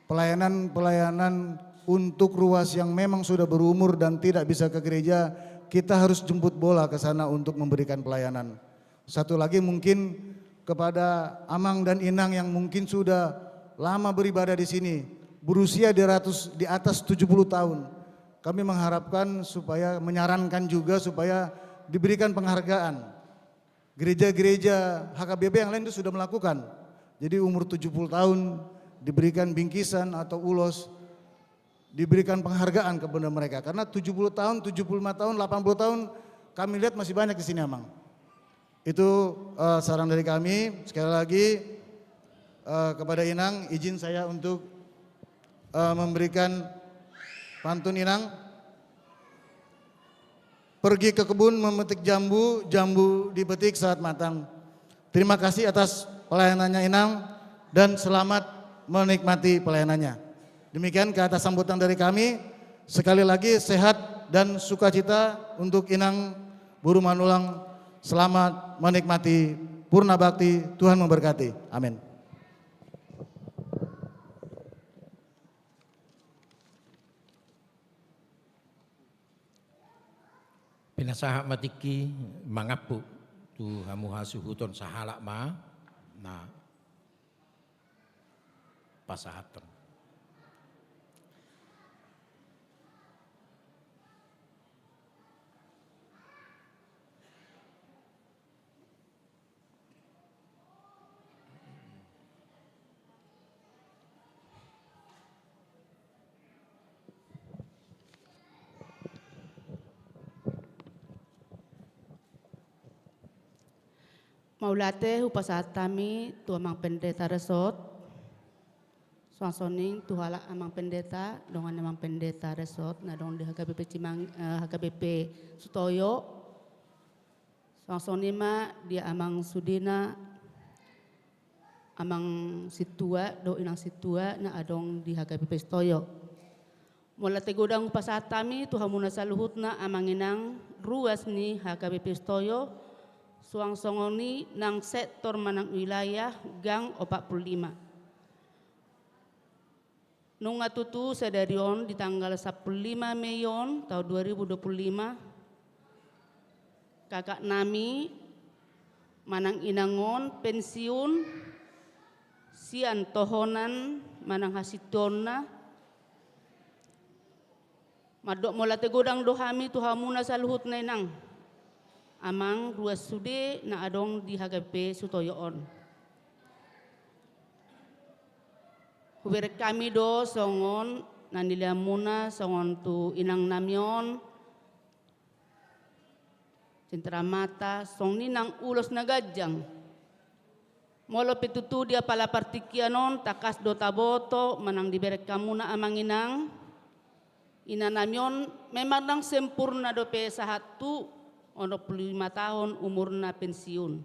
pelayanan-pelayanan untuk ruas yang memang sudah berumur dan tidak bisa ke gereja, kita harus jemput bola ke sana untuk memberikan pelayanan. Satu lagi mungkin kepada amang dan inang yang mungkin sudah lama beribadah di sini, berusia di ratus, di atas tujuh puluh tahun. Kami mengharapkan supaya, menyarankan juga supaya diberikan penghargaan. Gereja-gereja H K B P yang lain itu sudah melakukan. Jadi umur tujuh puluh tahun diberikan bingkisan atau ulos, diberikan penghargaan kepada mereka. Karena tujuh puluh tahun, tujuh puluh lima tahun, delapan puluh tahun, kami lihat masih banyak di sini, Amang. Itu, eh, saran dari kami. Sekali lagi, eh, kepada Inang, izin saya untuk, eh, memberikan pantun, Inang. Pergi ke kebun memetik jambu, jambu dipetik saat matang. Terima kasih atas pelayanannya Inang, dan selamat menikmati pelayanannya. Demikian kata sambutan dari kami. Sekali lagi sehat dan sukacita untuk Inang Boru Manulang. Selamat menikmati Purna Bakti. Tuhan memberkati. Amin. Pinasahat ma tingki mangampu tu hamu hasuhuton sahalak ma na pasahathon. Mauliate hupasahat hami tu Amang Pendeta Resort. Suang songon i tu halak Amang Pendeta, dongan Amang Pendeta Resort na adong di H K B P Cimang, eh, H K B P Sutoyo. Suang songon i ma di amang sudena, amang sintua dohot inang sintua na adong di H K B P Sutoyo. Mauliate godang hupasahat hami tu hamuna saluhutna amang inang ruas ni H K B P Sutoyo, suang songon i nang sektor manang wilayah gang opat puluh lima. Nunga tutu sadari on di tanggal sampulu lima Mei on taon dua ribu dua puluh lima, kakak nami manang inang on pensiun sian tohonan manang hasintuonna. Mandok mauliate godang do hami tu hamuna saluhutna inang. amang, ruas sude na adong di H K B P Sutoyo on. Hubereng hami do songon na nileanmuna songon tu inangnami on, Cenderamata, songon i nang ulos na ganjang. Molo pe tutu di apala partingkian on, tangkas do taboto manang dibereng hamuna amang inang, inanami on memang ndang sempurna dope sahat tu onom pulu lima taon umurna pensiun.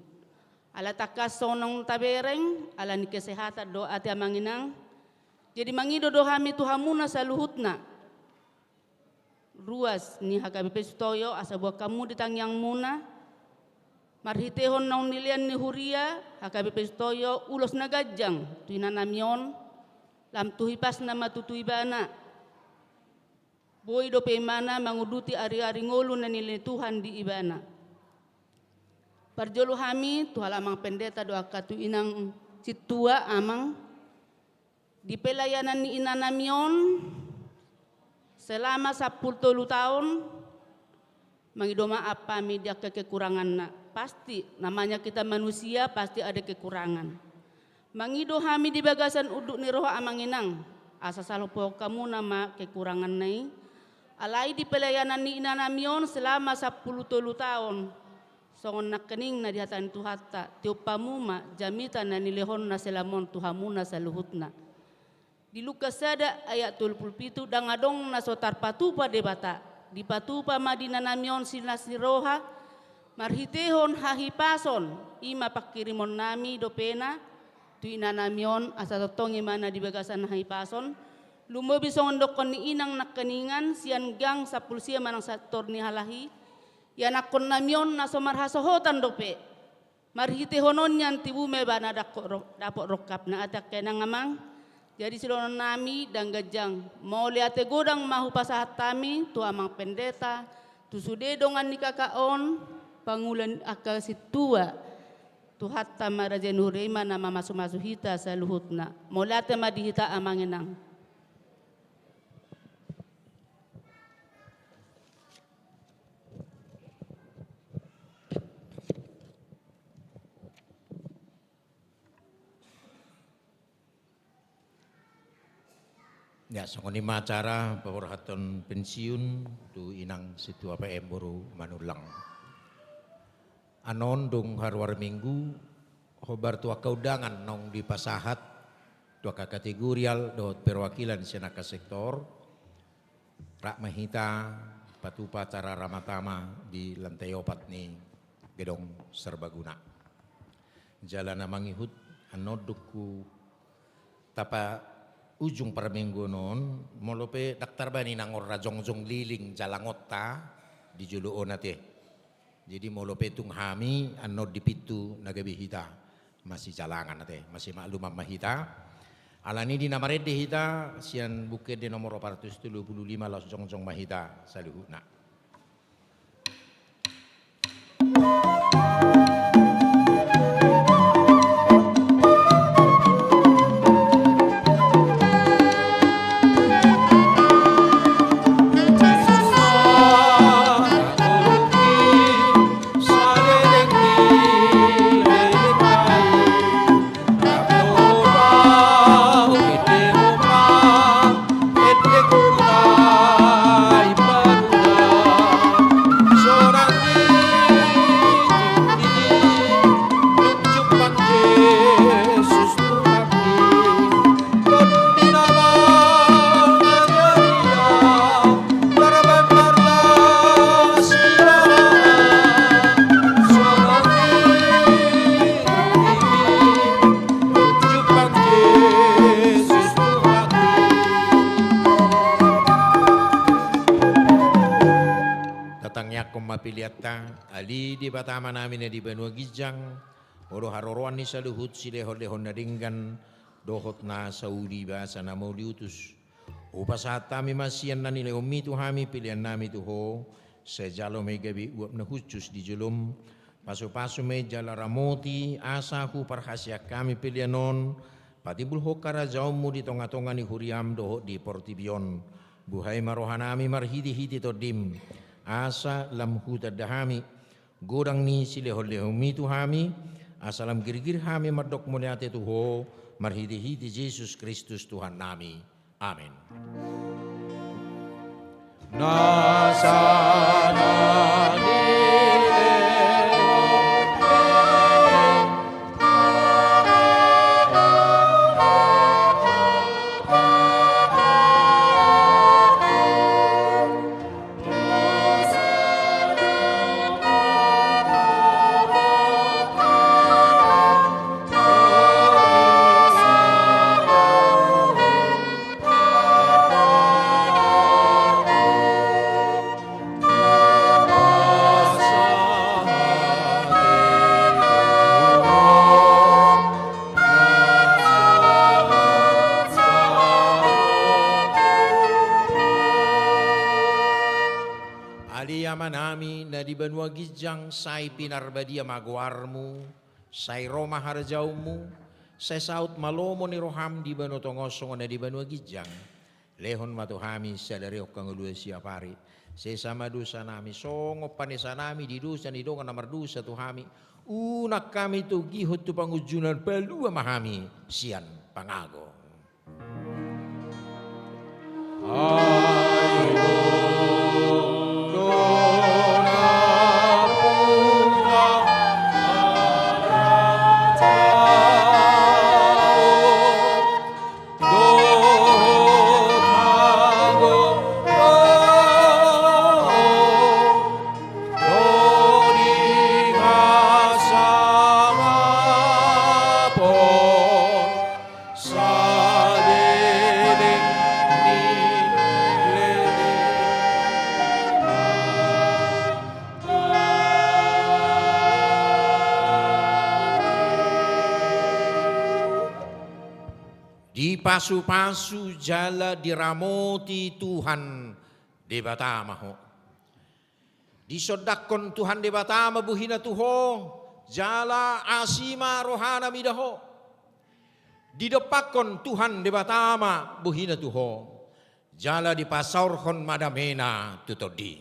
Ala tangkas songon tabereng, ala ni kesehatan do ate amang inang. Jadi mangido do hami tu hamuna saluhutna, ruas ni H K B P Sutoyo asa boan hamu di tangiangmuna, marhitehon naung nilean ni huria H K B P Sutoyo ulos na ganjang tu inanami on, lam tu hipasna ma tutu ibana. Boi dope ibana manguduti ari-ari ngolu na nilehon Tuhan di ibana. Parjolo hami tu halak amang pendeta do angka tu inang sintua amang, di pelayanan ni inanami on selama sampulu tolu taon, mangido maaf hami di angka kekuranganna. Pasti, namanya kita manusia, pasti ada kekurangan. Mangido hami di bagasan unduk ni roha amang inang, asa salpu hamuna ma kekuranganna i. Alai di pelayanan ni inanami on selama sampulu tolu taon, songon nangkining na dihatahon Tuhanta, tiop hamu ma jamita na nilehonna selama on tu hamuna saluhutna. Di Lukas sada ayat tolu pulu pitu, ndang adong na so tarpatupa Debata, dipatupa ma di inanami on silas ni roha, marhitehon hahipason, i ma panghirimonnami dopena, tu inanami on, asa tongtong ibana di bagasan hahipason, lumobi songon dokkon ni inang nangkiningan, sian gang sampulu sia manang sator ni halahi, ianakkonnami on na so marhasohotan dope. Marhitehon on nian tibu ma ibana dapot ro-, dapot rongkapna ate angka inang amang. Jadi silehononnami ndang ganjang. Mauliate godang ma hupasahat hami, tu amang pendeta, tu sude dongan ni K K on, pangula angka sintua. Tuhanta ma raja ni huria i ma na mamasu-masu hita saluhutna. Mauliate ma di hita amang inang. Ya, songon i ma acara paborhathon pensiun tu inang sintua P M boru Manullang. Annon dung haruar minggu, hombar tu angka undangan naung dipasahat tu angka kategorial dohot perwakilan sian angka sektor, rap ma hita patupa acara ramatama di lantai opat ni gedong serbaguna. Jala na mangihut annon dung hutapa ujung parmingguon on, molo pe ndang tarbani nangor ra jongjong liling jalangonta di jolo on ate. Jadi molo pe tung hami annon di pintu na gabe hita masijalangan ate, masimaklum ma hita. Alani di na marende hita sian Buku Ende nomor opat ratus tolu pulu lima laos jongjong ma hita saluhutna. Tatangiangkon ma peleanta. Ale Debata Amanami na di banua ginjang, Ho do haroroan ni saluhut silehon-lehon na denggan dohot na sauli basa na mauliutus. Hupasahat hami ma sian na nilehonmi tu hami peleannami tu Ho, sai jalo ma i gabe uap na hushus di jolom. Pasu-pasu ma i jala ramoti asa huparhaseang hami pelean on patimbulhon harajaonmu di tonga-tonga ni huriam dohot di portibi on. Buhai ma rohanami marhite-hite Tondim, asa lam hutanda hami Godang ni silehonlehonmi tu hami, asa lam girgir hami mandok mauliate tu Ho, marhitehite Jesus Kristus Tuhannami. Amen. Na sana ni Ale Amanami na di banua ginjang, sai pinarbadia ma goarmu, sai ro ma harajaonmu, sai saut ma lomo ni roham di banua tonga on songon na di banua ginjang. Lehon ma tu hami sadari on hangoluan siapari. Sesa ma dosanami songon panesanami di dosa ni dongan na mardosa tu hami. Unang hami togihon tu pangunjunan, palua ma hami sian pangago. Dipasupasu jala diramoti Tuhan Debata ma ho. Disondangkon Tuhan Debata ma bohina tu ho, jala asi ma rohana mida ho. Didompakkon Tuhan Debata ma bohina tu ho, jala dipasaorhon ma damena tu tondi.